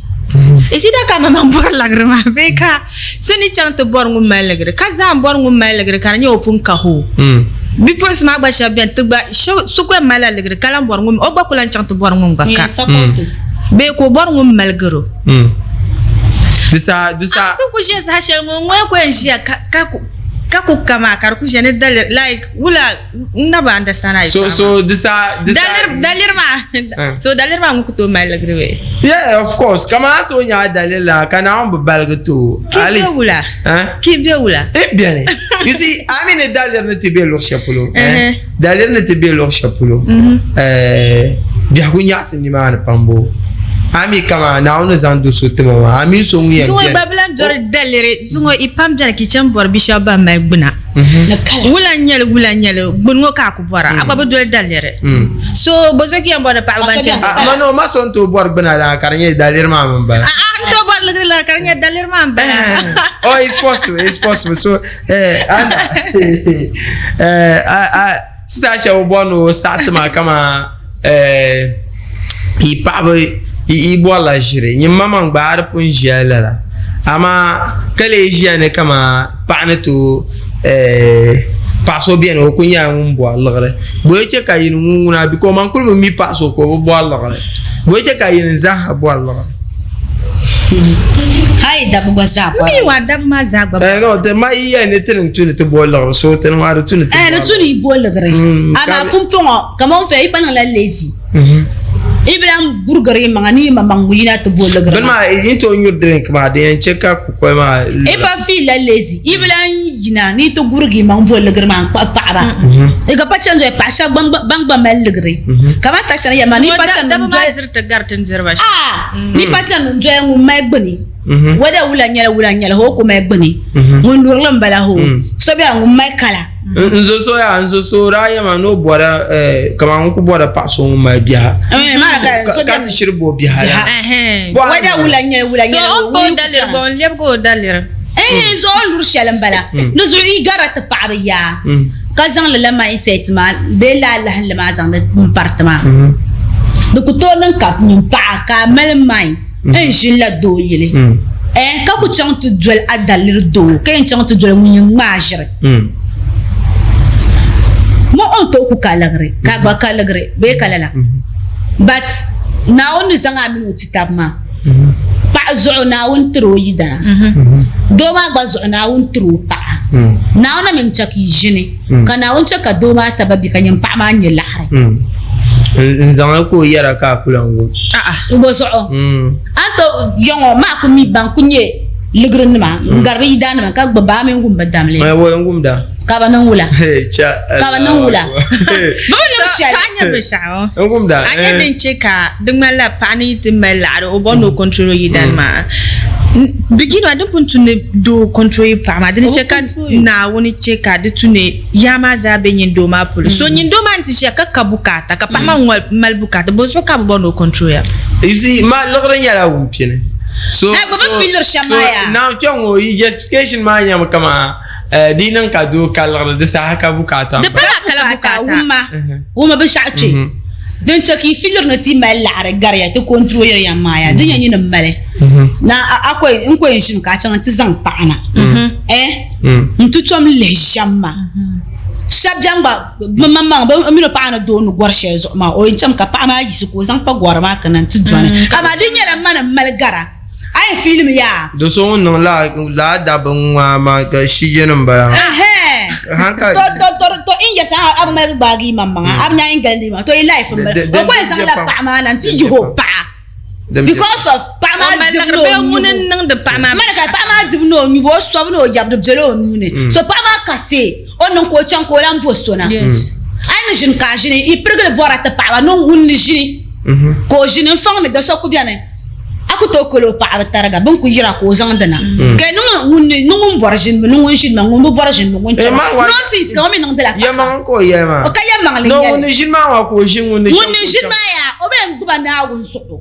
Is either ka maŋmaŋ bɔri liɣiri maa bee ka so ni chaŋ ti bɔri ŋun mali liɣiri ka zaa m-bɔri ŋun mali liɣiri ka di nyɛ o pun ka o. Bipuɣinsi maa gba shɛba beni ti gba so gba malila liɣiri ka lan bɔri ŋun o gba ku lan chaŋ ti bɔri ŋun gba ka bee ka o bɔri ŋun maligir o. Di saha di saha. A ti ku ʒiya saha shɛli ŋɔ ŋɔ ku yɛn ʒiya ka ku ka maa ka di ku ʒiya ni daliri like wula n na bi understand a So so di saha di saha. Daliri daliri maa Eh. so daliri maa ŋun ku tooi mali ligiri bee. Yeah of course kaman a tooi nya a daliri la ka Naawuni bi baligi ti o. Ki At be least wula? Eh? Ki be wula? N beni. You see a mi ni daliri ni ti be luɣ shɛli polo. Eh? Uh-huh. Daliri ni ti be luɣ shɛli polo. Eh, biɛhigu nyaɣisi nimaani pam boo. A mi kaman Naawuni ni zaŋ do so ti ma maa a mi so ŋun yɛn Zuŋɔ beni. gba bi lan dɔri daliri zuŋɔ i pam beni ka i chaŋ bɔri bi shɛba ban mali gbuna. Wula n-nyɛ li, wula n-nyɛ li, gbuni ŋɔ ka a ku bɔra, a gba bi doli daliri. So bɔzuɣu ka yɛn bɔri paɣaba ban chani Ma no, ma so n-tooi bɔri gbuna la ka di nyɛ daliri maa mi m-bala. A'a, n tooi bɔri ligiri la ka di nyɛ daliri maa n bala. Oh, it's possible, it's possible. So, eh, anda, eh, saha shɛli bi bɔri ni o saɣi ti ma kaman eh, yi paɣaba yi bɔrila ʒiri nyin maŋmaŋ gba a di pun ʒiya lala amaa ka lee ʒiya ni kaman paɣa ni tooi eh, paɣa so beni o kuli nyɛla ŋun bɔri liɣiri bɔ yi chɛ ka yini ŋun ŋuna because man kuli bi mi paɣa so ka o bi bɔri liɣiri bɔ yi chɛ ka yini zaaha bɔri liɣiri. Hai dabba gba zaa bɔri. Mi wa dabba maa zaa gba. Eh no, te ma iya ni ti ni tu ni ti bɔ liɣiri so ti ni maa di tu ni ti. Eh ni tu ni bɔ liɣiri. Amaa pumpɔŋɔ kamani fɛ yi pa niŋla lazy. I bi lahi gurigiri yi maŋa ni yi maŋmaŋ yina ti bo liɣiri. Bini maa yi tooi nyuri drink maa din yɛn chɛ ka kukoli maa. I pa feel la lazy i bi lahi yina ni yi ti gurigi yi maŋ bo liɣiri maa n kpahi paɣaba. I ka pa chani doli paɣa shɛba ban gba mali liɣiri kamani saha shɛli yɛli ma ni yi pa chani Dabba maa diri ti gari ti ni diri ba shɛm. Aa ni yi pa chani n doli ŋun mali gbuni whether wula n nyɛli wula n nyɛli hoo ku mali gbuni ŋun lurili n bala hoo so bɛla ŋun mali kala. N zo so yaa n zo so daa yɛma ni o bɔra kaman ŋun ku bɔra paɣa so ŋun mali biha ka ti shiri bo biha la whether wula n nyɛli wula n nyɛli so o ni pa o daliri bɔ n lɛbigi o daliri n zo o ni luri shɛli n bala di zuɣu yi garila ti paɣaba yaa ka zaŋ lala mindset maa bee lala lahinli maa zaŋdi n pariti maa di ku tooi niŋ ka nyin paɣa ka a mali mind n ʒinila doo yili ka ku chaŋ ti doli a daliri doo ka yɛn chaŋ ti doli ŋun yɛn ŋmaai ʒiri mo o ni tooi ku ka liɣiri ka a gba ka liɣiri bee ka lala but Naawuni ni zaŋ a mini o ti taba maa paɣa zuɣu Naawuni tiri o yidana doo maa gba zuɣu Naawuni tiri o paɣa Naawuni na mi n-chɛ ka yi ʒini ka Naawuni chɛ ka doo maa sababi ka nyin paɣa maa nyɛ laɣiri. N zaŋli ka o yɛra ka a ku lan wum. Bɔ zuɣu a ni tooi yɔŋɔ maa ku mi ban ku nyɛ ligirinima n-gari bɛ yidaannima ka gbubi ba a mi wum bɛ damli. Wɔ n wumda. Ka bɛ niŋ wula? Ka bɛ niŋ wula? Bɛ bi niŋ shɛli. Ka a nya binshɛɣu? N wumda. A nya din chɛ ka di ŋmanila paɣa ni yi ti mali laɣiri o bɔri ni o control o yidan maa. Beginning maa din pun tu ni doo control yi paɣa maa di ni chɛ ka Naawuni chɛ ka di tu ni yaa maa zaa be nyin doo maa polo. So nyin doo maa ni ti ʒiya ka ka bukaata ka paɣa maa mali bukaata bɔzuɣu ka a bi bɔri ni o control ya? You see, ma liɣiri nyɛla wumpini. So, Eh, bɛ bi fiiliri shɛm maa yaa. Now kpɛŋ ŋɔ yi justification maa nyɛmi kaman eh, di niŋ ka doo ka liɣiri di saha ka bukaata Di pala kala bukaata. Wumma, wumma binshɛɣu kpe. Din chɛ ka yi fiiliri ni ti mali laɣiri gariya ti control ya maa yaa, di nyɛ nyini m-mali. Na a ko n ko yɛn ʒimi ka a chaŋ nti zaŋ paɣa na. Eh, n-ti tom lihi ʒɛm ma. Shɛba bɛn gba bɛ maŋmaŋ bɛ mini o paɣa ni doo ni gɔri shɛli zuɣu maa, o yɛn chami ka paɣa maa yiɣisi ka o zaŋ pa gɔri maa kana nti dɔni. Amaa di nyɛla ma ni mali gara, a yɛn fiilimi yaa. Do so ŋun niŋ lala dabba ŋ-ŋmaa maa ka shijɛni m-bala maa. To to to to in yɛsi a bi ŋmaligi gbaagi yi maŋmaŋa, a bi nya yin galindi yi maŋa, to yi life m-bala. O gba yɛn zaŋla paɣa maa na nti yihi o paɣa. Because of paɣa maa dibu ni o nyubu. Niŋdi paɣa maa. Mana ka paɣa maa dibu ni o nyubu, o sobu ni o yabu di bela o nuu ni. So paɣa maa ka see, o niŋ ka o chaŋ ka o lan bo so na. A yi ni ʒini ka a ʒini, yi pirigili bɔra ti paɣaba ni ŋun ni ʒini ka o ʒini n-faŋ ni do so ku beni a ku tooi koli o paɣaba tariga bɛ ni ku yira ka o zaŋdi na. Ka ŋun ni ŋun bɔri ʒinibu ni ŋun ʒini maa ŋun bi bɔri ʒinibu ŋun chana. Nonsense ka o mi niŋdila paɣaba. Yɛlimaŋli ka o yɛli maa. O ka yɛlimaŋli n-nyɛ li. No ŋun ni ʒini maa maa ka o ʒini ŋun ni Ŋun ni ʒini maa yaa o bɛn gbuba Naawuni zuɣu.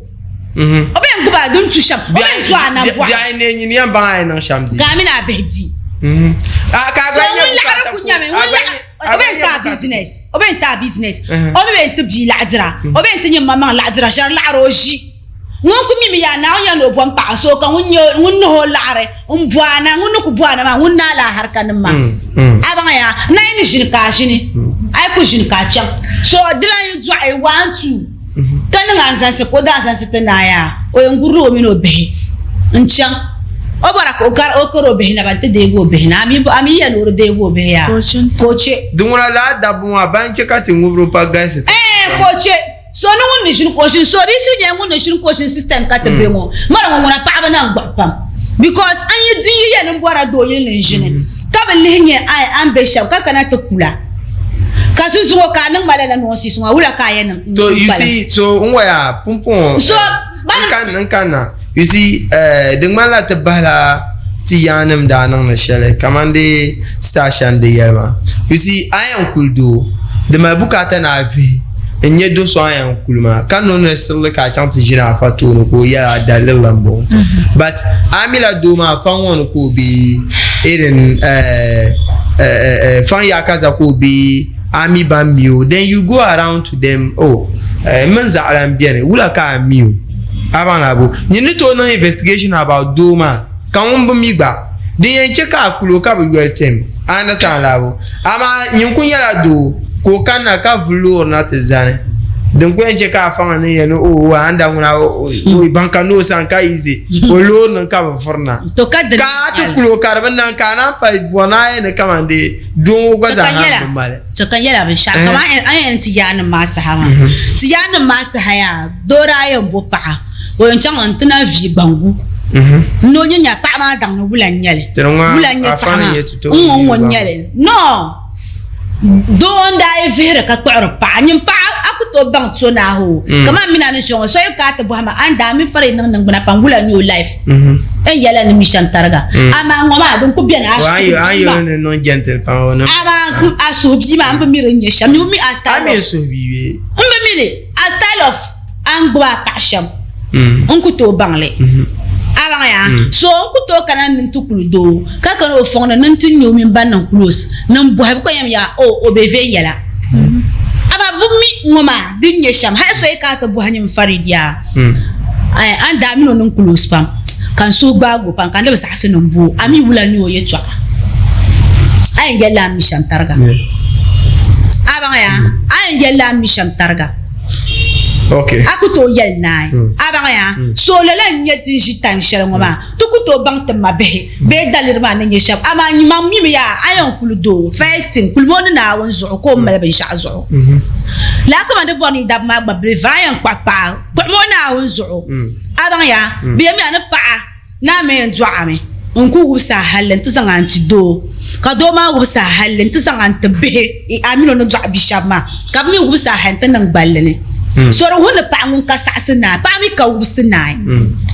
O bɛn gbuba din tu shɛm. O bɛn zo a nambɔɣu. Biɛhi ne nyini yɛn baŋ a yi niŋ shɛm di. Ka a mini a bihi di. Ka a So ŋun laɣiri ku nyami ŋun laɣiri o bɛn ti a business o bɛn ti a business o mi bɛn ti bia laɣidira o bɛn ti nyin maŋmaŋ laɣidira ʒɛri laɣiri o ʒi. Ŋun ku mimi yaa Naawuni yɛli ni o bom paɣa so ka ŋun nyɛ ŋun nihi o laɣiri m-bo a na, ŋun ni ku bo a na maa ŋun naai la a harikanim maa. A baŋ ya, n na yi ni ʒini ka a ʒini, a yi ku ʒini ka a chaŋ. So di lan yi dɔɣi one two ka niŋ anzansi ka o daa zansi ti naai yaa, o yɛn gurila o mini o bihi n-chaŋ. O bɔra ka o kari o bihi na ba nti deegi o bihi na, a mi yɛli ni o di deegi o bihi yaa ka o chɛ. Di ŋuna lala dabba maa ban chɛ ka ti ŋubiri pa galisi ti. Ɛɛn ka o chɛ. So ni ŋun ni ʒini ka o ʒini so di shiri nyɛla ŋun ni ʒini ka o ʒini system ka ti be ŋɔ mara ŋɔ ŋuna paɣaba na n gbuɣi pam because n yi n yi yɛli n bɔra doo yili ni n ʒini ka bi lihi nyɛ a ni be shɛm ka kana ti kula ka zuzuŋɔ ka a niŋ ma lala nonsense ŋɔ wula ka a yɛn niŋ So you see so n waya pumpɔŋɔ so n kan n kan na you see eh, di ŋmanila ti bahila ti yaannim daa niŋdi shɛli kamani di star shɛm di yɛli maa you see a yɛn kuli doo di mali bukaata ni a vihi N nyɛ do so a yɛn kuli maa ka niŋ necessarily ka a chaŋ ti ʒini afa tooni ka o yɛli a daliri la m-bɔŋɔ but a mi la doo maa faŋ ŋɔ ni ka o be irin faŋ yaakaza ka o be a mi ban mi o then you go around to them oh n mini zaɣila n beni wula ka a mi o a baŋ la bo nyin ni tooi niŋ investigation about doo maa ka ŋun bi mi gba din yɛn chɛ ka a kul o ka bi yoli tim, a understand laabu? Amaa nyin kul nyɛla doo ka o kanna ka vu loori na ti zani, din kul yɛn chɛ ka a faŋa niŋ ya ni o a ni daa ŋuna o baŋ ka ni o sani ka easy o loori nim ka bi vurina To ka ka a ti kul o ka di bi niŋ ka a naan pa bɔri ni a yɛn ni kaman dee doo ŋɔ gba zaa ha bi mali. To ka yɛla binshɛɣu kaman a yɛn ti yaannim maa saha maa ti yaannim maa saha yaa doo daa yɛn bo paɣa O yɛn chaŋ n-ti na vi gbaŋgu ni o nya nya paɣa maa daŋ ni wula n-nyɛ li. Wula n-nyɛ paɣa maa n-ŋɔ n-ŋɔ n-nyɛ li. No! Doo n-daa yi vihiri ka kpuɣiri paɣa. Nyin paɣa a ku tooi baŋ so naai o. Kamani m mini a ni ʒiya ŋɔ, so yi ka a ti bɔhi ma a ni daa mi fari niŋ niŋgbuna pam wula n-nyɛ o life? N yɛla ni mi shɛm tariga. Amaa ŋɔ maa din ku beni a suhu bia maa. Amaa a suhu bia maa m bi mi din nyɛ shɛm. M bi mi a style of. M bi mi li. A style of. A ni gbubi a paɣa shɛm n ku tooi baŋ li. A baŋ ya? So n ku tooi kana ni n ti kuli doo ka kana o fɔŋ ni ni n ti nya o mini ban niŋ close ni n bɔhi bɛ ka yɛm ya o o be viɛnyɛla. Amaa bɛ bi mi ŋɔ maa din nyɛ shɛm. Hali so yi kana ti bɔhi nyin Farid yaa, a ni daa mini o niŋ close pam ka n suhu gbaagi o pam ka n di bi saɣisi ni n bo o. A mi wula n-nyɛ o yɛtɔɣa? A yɛn yɛlila a ni mi shɛm tariga. A baŋ ya? A yɛn yɛlila a ni mi shɛm tariga. Okay. A ku tooi yɛli naai. A baŋ ya? So lala n-nyɛ ti ni ʒi time shɛli ŋɔ maa, ti ku tooi baŋ ti ma bihi bee daliri maa ni nyɛ shɛm. Amaa nyimaŋ mimi yaa, a yɛn kuli doo first thing, kulimi o ni Naawuni zuɣu ka o mali binshɛɣu zuɣu. Lala kaman di bɔri ni yi dabba maa gba believe a yɛn kpuɣi paɣa, kpuɣimi o Naawuni zuɣu. A baŋ ya? Bɛ yɛmiya ni paɣa Naa mi yɛn dɔɣimi n-ku wubisi a halli nti zaŋ a n-ti doo, ka doo maa wubisi a halli nti zaŋ a n-ti bihi a min o ni dɔɣi bi shɛba maa, ka bɛ mi wubisi a hali nti niŋ gballi ni. So di wuhi ni paɣa ŋun ka saɣisi naai, paɣa mi ka wubisi naai.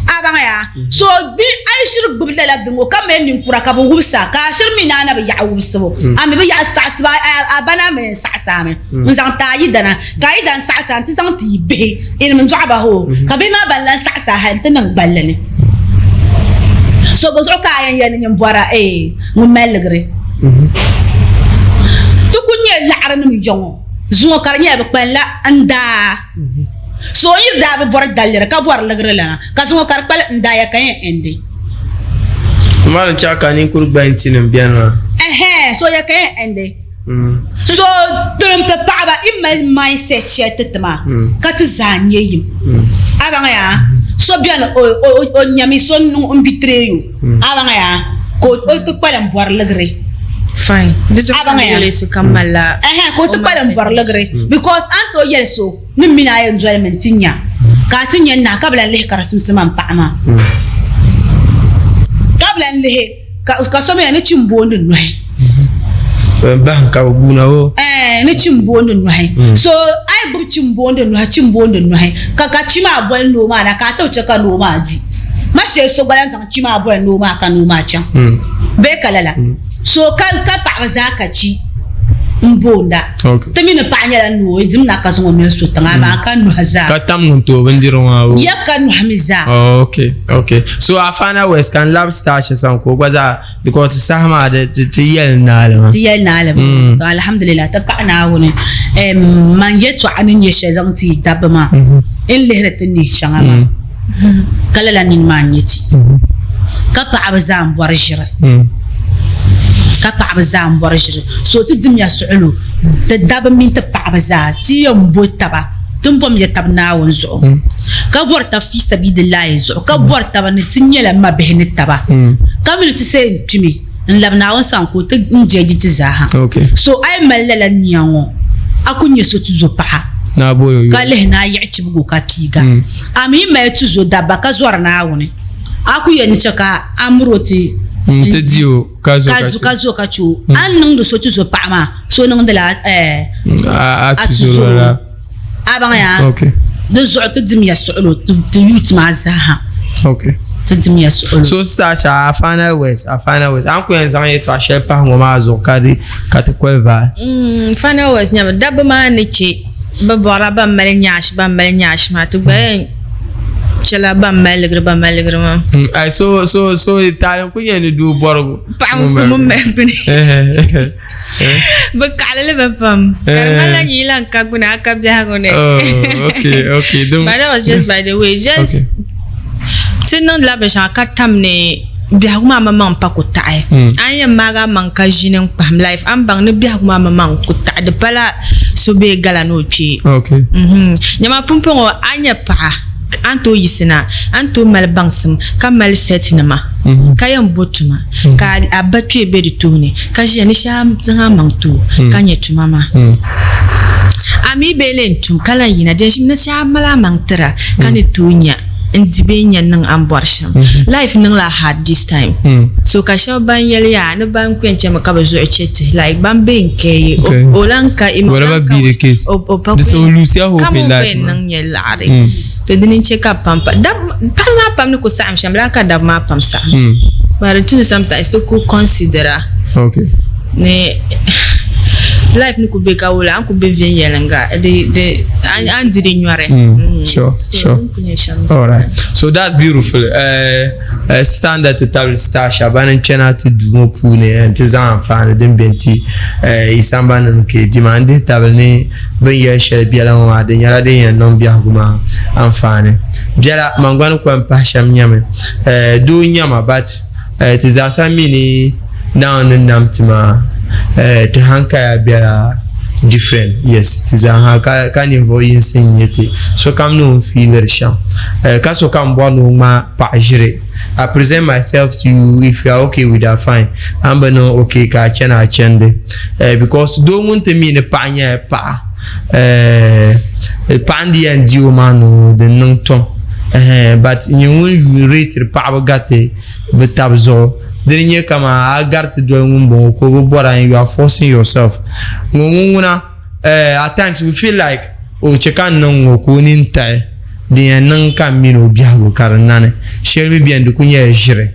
A baŋ ya? So di a yi shiri gbubi lala dini ŋɔ ka mali ninkura ka bɛ wubisi a, ka a shiri mi ni a na bi yaɣi wubisibu, a mi bi yaɣi saɣisibu, a ba na mi yɛn saɣisi a mi n-zaŋ ti a yidana, ka a yidana saɣisi a nti zaŋ ti yi bihi. Ilim n dɔɣi ba hoo, ka bihi maa ban lan saɣisi a hali nti niŋ gballi ni. So bɔ zuɣu ka a yɛn yɛli ni nyin bɔra ee ŋun mali ligiri? Ti ku nyɛ laɣirinim ya ŋɔ zuŋɔ ka di nyɛla bɛ kpalinla n daa. So n yi daa bi bɔri daliri ka bɔri ligiri lana, ka zuŋɔ ka di kpali n daa ya ka yɛn ɛndi. Mali n-chaɣ ka ninkuri gbantinim beni maa. Ɛhɛn, so ya ka yɛn ɛndi. So tinim ti paɣaba yi mali mindset shɛli ti ti maa ka ti zaa nyɛ yim a baŋ yaa so bɛni o nyami so n betray o a baŋ yaa ka o ti kpalim bɔri ligiri Fine. Di zuɣu a baŋ yaa ka sokam malila ɛhɛn ka o ti kpalim bɔri ligiri because a ni tooi yɛli so ni m mini a yɛn dolimi n-ti nya ka a ti nya n nahi ka bi lan lihi ka di simsi ma m paɣa maa ka bi lan lihi Ka so mi ni chi m-booni nɔhi. Bahim ka bɛ guuna o. Ɛɛ ni chi m-booni nɔhi. So a yi gbubi chi m-booni nɔhi, chi m-booni nɔhi, ka ka chi maa boli noo maa na ka a ti bi chɛ ka noo maa di. Ma shee so gba lan zaŋ chi maa boli noo maa ka noo maa chaŋ. Bee ka lala. So ka ka paɣaba zaa ka chi m-boonda. Ti mi ni paɣa nyɛla noo, o dim na ka zaŋ o noli so tiŋa amaa ka nɔhi zaa. Ka tam ŋun tooi bindirigu maa o. Ya ka nɔhi mi zaa. Oh, okay, okay. So a final words ka n labi Stasha sani ka o gba zaa because ti saha maa di ti ti yɛli naali maa. Ti yɛli naali maa. To alhamdulillah ti paɣa Naawuni um, man yɛtɔɣa ni nyɛ shɛli zaŋ ti dabba maa n lihiri ti nihi shɛŋa maa ka lala nini maa n-nyɛ ti ka paɣaba zaa n bɔri ʒiri ka paɣaba zaa n bɔri ʒiri so ti dimiya suɣulo ti dabba mini ti paɣaba zaa ti yɛn bo taba ti ni bom ya taba Naawuni zuɣu ka bɔri taba fi sabiilillahi zuɣu ka bɔri taba ni ti nyɛla mabihi ni taba ka mi ni ti say n kpimi n labi Naawuni sani ka o ti n jɛji ti zaaha so a yi mali lala nia ŋɔ a ku nyɛ so tuzo paɣa ka lihi ni a yiɣi chibigu ka piiga a mi yi mali tuzo dabba ka zɔri Naawuni a ku yɛn ni chɛ ka a miri o ti N ti di o ka zo ka ka zo ka chɛ o. A ni niŋdi so tuzo paɣa maa, so niŋdila a tuzo la. A baŋ ya? Di zuɣu ti dimiya suɣulo ti youth maa zaaha. Ti dimiya suɣulo. So Sasha, a final words, a final words. A ni ku yɛn zaŋ yɛtɔɣa shɛli pahi ŋɔ maa zuɣu ka di ka ti qualify. Final words nyɛmi dabba maa ni chɛ. Bɛ bɔrila ban mali nyaashi ban mali nyaashi maa ti gba yɛn chɛla ban mali ligiri ban mali ligiri maa. Hmm, ai so so so taali n ku nyɛ ni doo bɔrigu. Paɣa ŋun so ŋun mali bini. Bɛ kaɣili li mi pam. Ka di ŋmanila nyini lan ka gbuni a ka biɛhigu ni. Oh, okay, okay. But that was just by the way. Just okay. Ti niŋdila binshɛŋa ka tam ni biɛhigu maa maŋmaŋ pa ku taɣi. Hmm. A ni yɛn maagi a maŋ ka ʒini n-kpahim life, a ni baŋ ni biɛhigu maa maŋmaŋ ku taɣi. Di pala so bee gala ni o kpee. Okay. Mhm. Nyama pumpɔŋɔ a nya paɣa a ni tooi yiɣisi na, a ni tooi mali baŋsim ka mali set nima mhm. ka yɛn bo tuma mhm. ka a ba kpee be di tooni ka ʒiya ni shee a zaŋ a maŋ ti o ka nya tuma maa. A mi bee lee tum ka lan yina din ni shee a mali a maŋ tira ka ni tooi nya n di bee n nya niŋ a ni bɔri shɛm. Life niŋla hard this time. So ka shɛba ban yɛli yaa ni ban ku yɛn chɛmi ka bɛ zuɣu chɛ tihi like ban be n kɛ yi o lan ka o Whatever be the case. o pa Di so lose ya hope kam in o life ku yɛn maa. niŋ nyɛ laɣiri. To dini n chɛ ka pam pa dab paɣaba maa pam ni ku saɣim shɛm laa ka dabba maa pam saɣim. But di tu ni sometimes ti ku consider Okay. ni life ni ku be ka wula a ni ku be viɛnyɛliŋga di di a ni di di nyɔri. Mm. Sure, So sure. din ku nyɛ shɛm All right. So that's beautiful. Standard ti tabili star shɛba ban n kpɛna ti duu ŋɔ puuni n ti zaŋ anfaani din be n-ti yi sambani ni ka di maa n dihi tabili ni bɛ ni yɛli shɛli biɛla ŋɔ maa di nyɛla din yɛn niŋ biɛhigu maa anfaani. Biɛla man gba ni ku yɛn pahi shɛm nyɛmi doo n-nyɛ ma but ti zaasa mi ni Naawuni ni nam ti maa ti hankaya bela different yes ti zaaha ka ka ninvuɣu yinsi n-nyɛ ti sokam ni o ni fiiliri shɛm ka sokam bɔri ni o ŋmaai paɣa ʒiri I present myself to you if you are okay with that fine a ni bi niŋ okay ka a chani a chandi because doo ŋun ti mi ni paɣa nyɛla paɣa paɣa n di yɛn di o maa ni di niŋ tom but nyɛ ŋun yuun reetiri paɣaba gariti bi tabi zuɣu dini nyɛ kaman a gariti doli ŋun bɔŋɔ ka o bi bɔra and you are forcing yourself ŋɔ ŋun ŋuna at times we feel like o chɛ ka n niŋ ŋɔ ka o nini taɣi din yɛn niŋ ka n mini o biɛhigu ka di nani shɛli mi bɛni di ku nyɛla ʒiri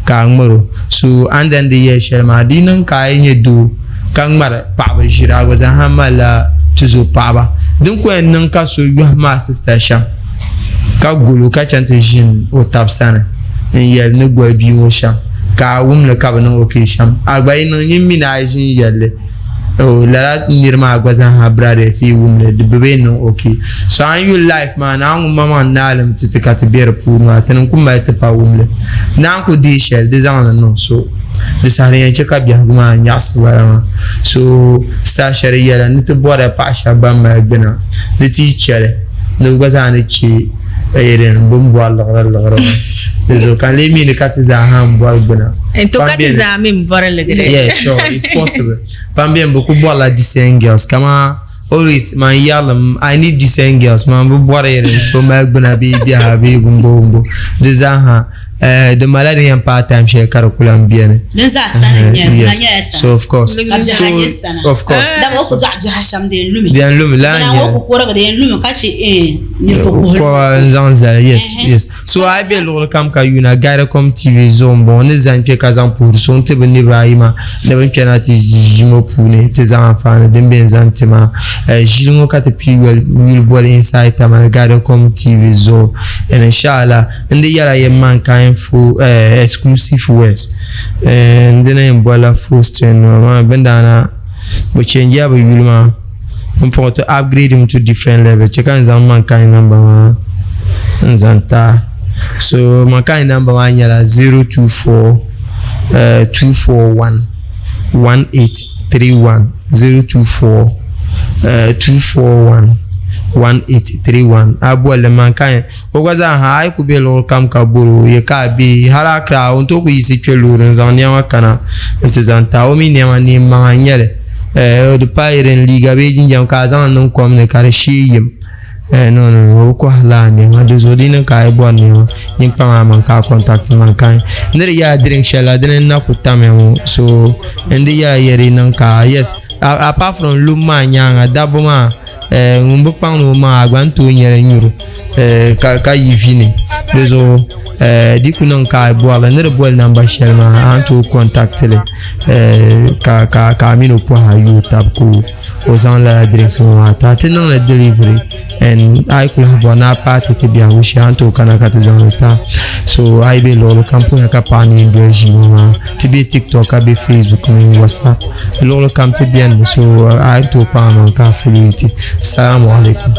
ka a ŋmari o so a ni dan di yɛli shɛli maa di yi niŋ ka a yi nyɛ doo ka ŋmari paɣaba ʒiri a gba zaa malila tuzo paɣaba din ku yɛn niŋ ka so yɔhim a sista shɛm ka gol o ka chaŋ ti ʒini o tab sani n yɛli ni goli bia ŋɔ shɛm ka a wum li ka bi niŋ okee shɛm a gba yi niŋ nyin mi ni a yi ʒini yɛli li Oh lala niri maa gba zaaha brothers yi wum li di bi bee niŋ ok so a ni yuli life maa naa ŋun maŋmaŋ naalim ti ti ka ti be di puuni maa ti ni ku mali ti pa wumli naan ku deei shɛli di zaŋli niŋ so di saha din yɛn chɛ ka biɛhigu maa nyaɣisi bala maa so star shɛli yɛla ni ti bɔrila paɣa shɛba ban mali gbuna ni ti yi chɛli ni bi gba zaa ni chɛ bini bɔri liɣiri liɣiri maa di zuɣu ka n lee mi ni ka ti zaa ha n bɔri gbuna To ka ti zaa mi bɔri ligiri. Yeah, sure, it's possible. Pam beni bɛ ku bɔrila decent girls kaman always man yɛrili I need decent girls man bi bɔri irin so mali gbuna bee biɛha bee gumbo gumbo di zaa ha eh, di malila din yɛn paai time shɛli ka di ku lan beni. Din zaa sani n nyɛli, Yes. kuna nyɛla sana. So of course. Ka biɛha So nyɛ sana. of course. Dama o ku dɔɣi biɛha shɛm di yɛn lumi. Di yɛn lumi, lala Dina n-nyɛli. o ku kurigi di yɛn lumi ka che eh, ninvuɣ kuhili. Kɔba n zaŋ zali yes Ɛhɛn. yes So a yi be luɣili kam ka yuuna Guidacom TV zuɣu m-bɔŋɔ ni zani kpe ka zaŋ puhiri so n-ti bɛ niriba ayi maa ni bɛ ni kpɛna ti ʒii ŋɔ puuni ti zaŋ anfaani din be n-zaŋ ti maa. Ʒili ŋɔ ka ti pii yoli boli Inside Tamale Guidacom TV zuɣu and inshallah n di yɛla yɛn mankind full exclusive words n dini yɛn bolila full string nima maa bindana bɛ change-ya bɛ yuli maa. N puɣi ti upgrade mi to different level chɛ ka n zaŋ mankind number maa n zaŋ ti a so mankind number maa nyɛla 024 241 1831 024 241 1831 a bolli mankind o gba zaa ha a yi ku be luɣuli kam ka bori o ye ka a be hali Accra o ni tooi ku yiɣisi kpe loori n zaŋ nɛma kana n ti zaŋ ti a o mi nɛma neen maŋa n nyɛli di paai irin liiga bee jinjam ka a zaŋ niŋ kom ni ka di shee yim no no no o bi kɔhiri lala nɛma di zuɣu di niŋ ka a yi bɔri nɛma nyin kpaŋ a maŋ ka a contact man ka ni di yɛla drink shɛli la dini n na ku tamya ŋɔ so n di yɛla yɛ di niŋ ka yes apart from lum maa nyaanga dabba maa ŋun bi kpaŋdi o maŋa a gba ni tooi nyɛli nyuri ka yi vi ni di zuɣu Eh, di ku niŋ ka a bɔrili ni di boli namba shɛli maa a ni tooi contact li eh, ka ka ka a mini o pɔhi a yooi tab ka o zaŋ lala drinks ŋɔ maa ti a ti niŋli delivery and a yi ku lahi bɔri ni a paati ti biɛhigu shee a ni tooi kana ka ti zaŋ li ti a so a yi be luɣuli kam pɔhila ka paɣa ni doli ʒii ŋɔ maa ti be tiktok ka be facebook mini whatsapp luɣuli kam ti beni mi so a yi tooi kpaŋ maŋ ka a follow ti salamu alaikum.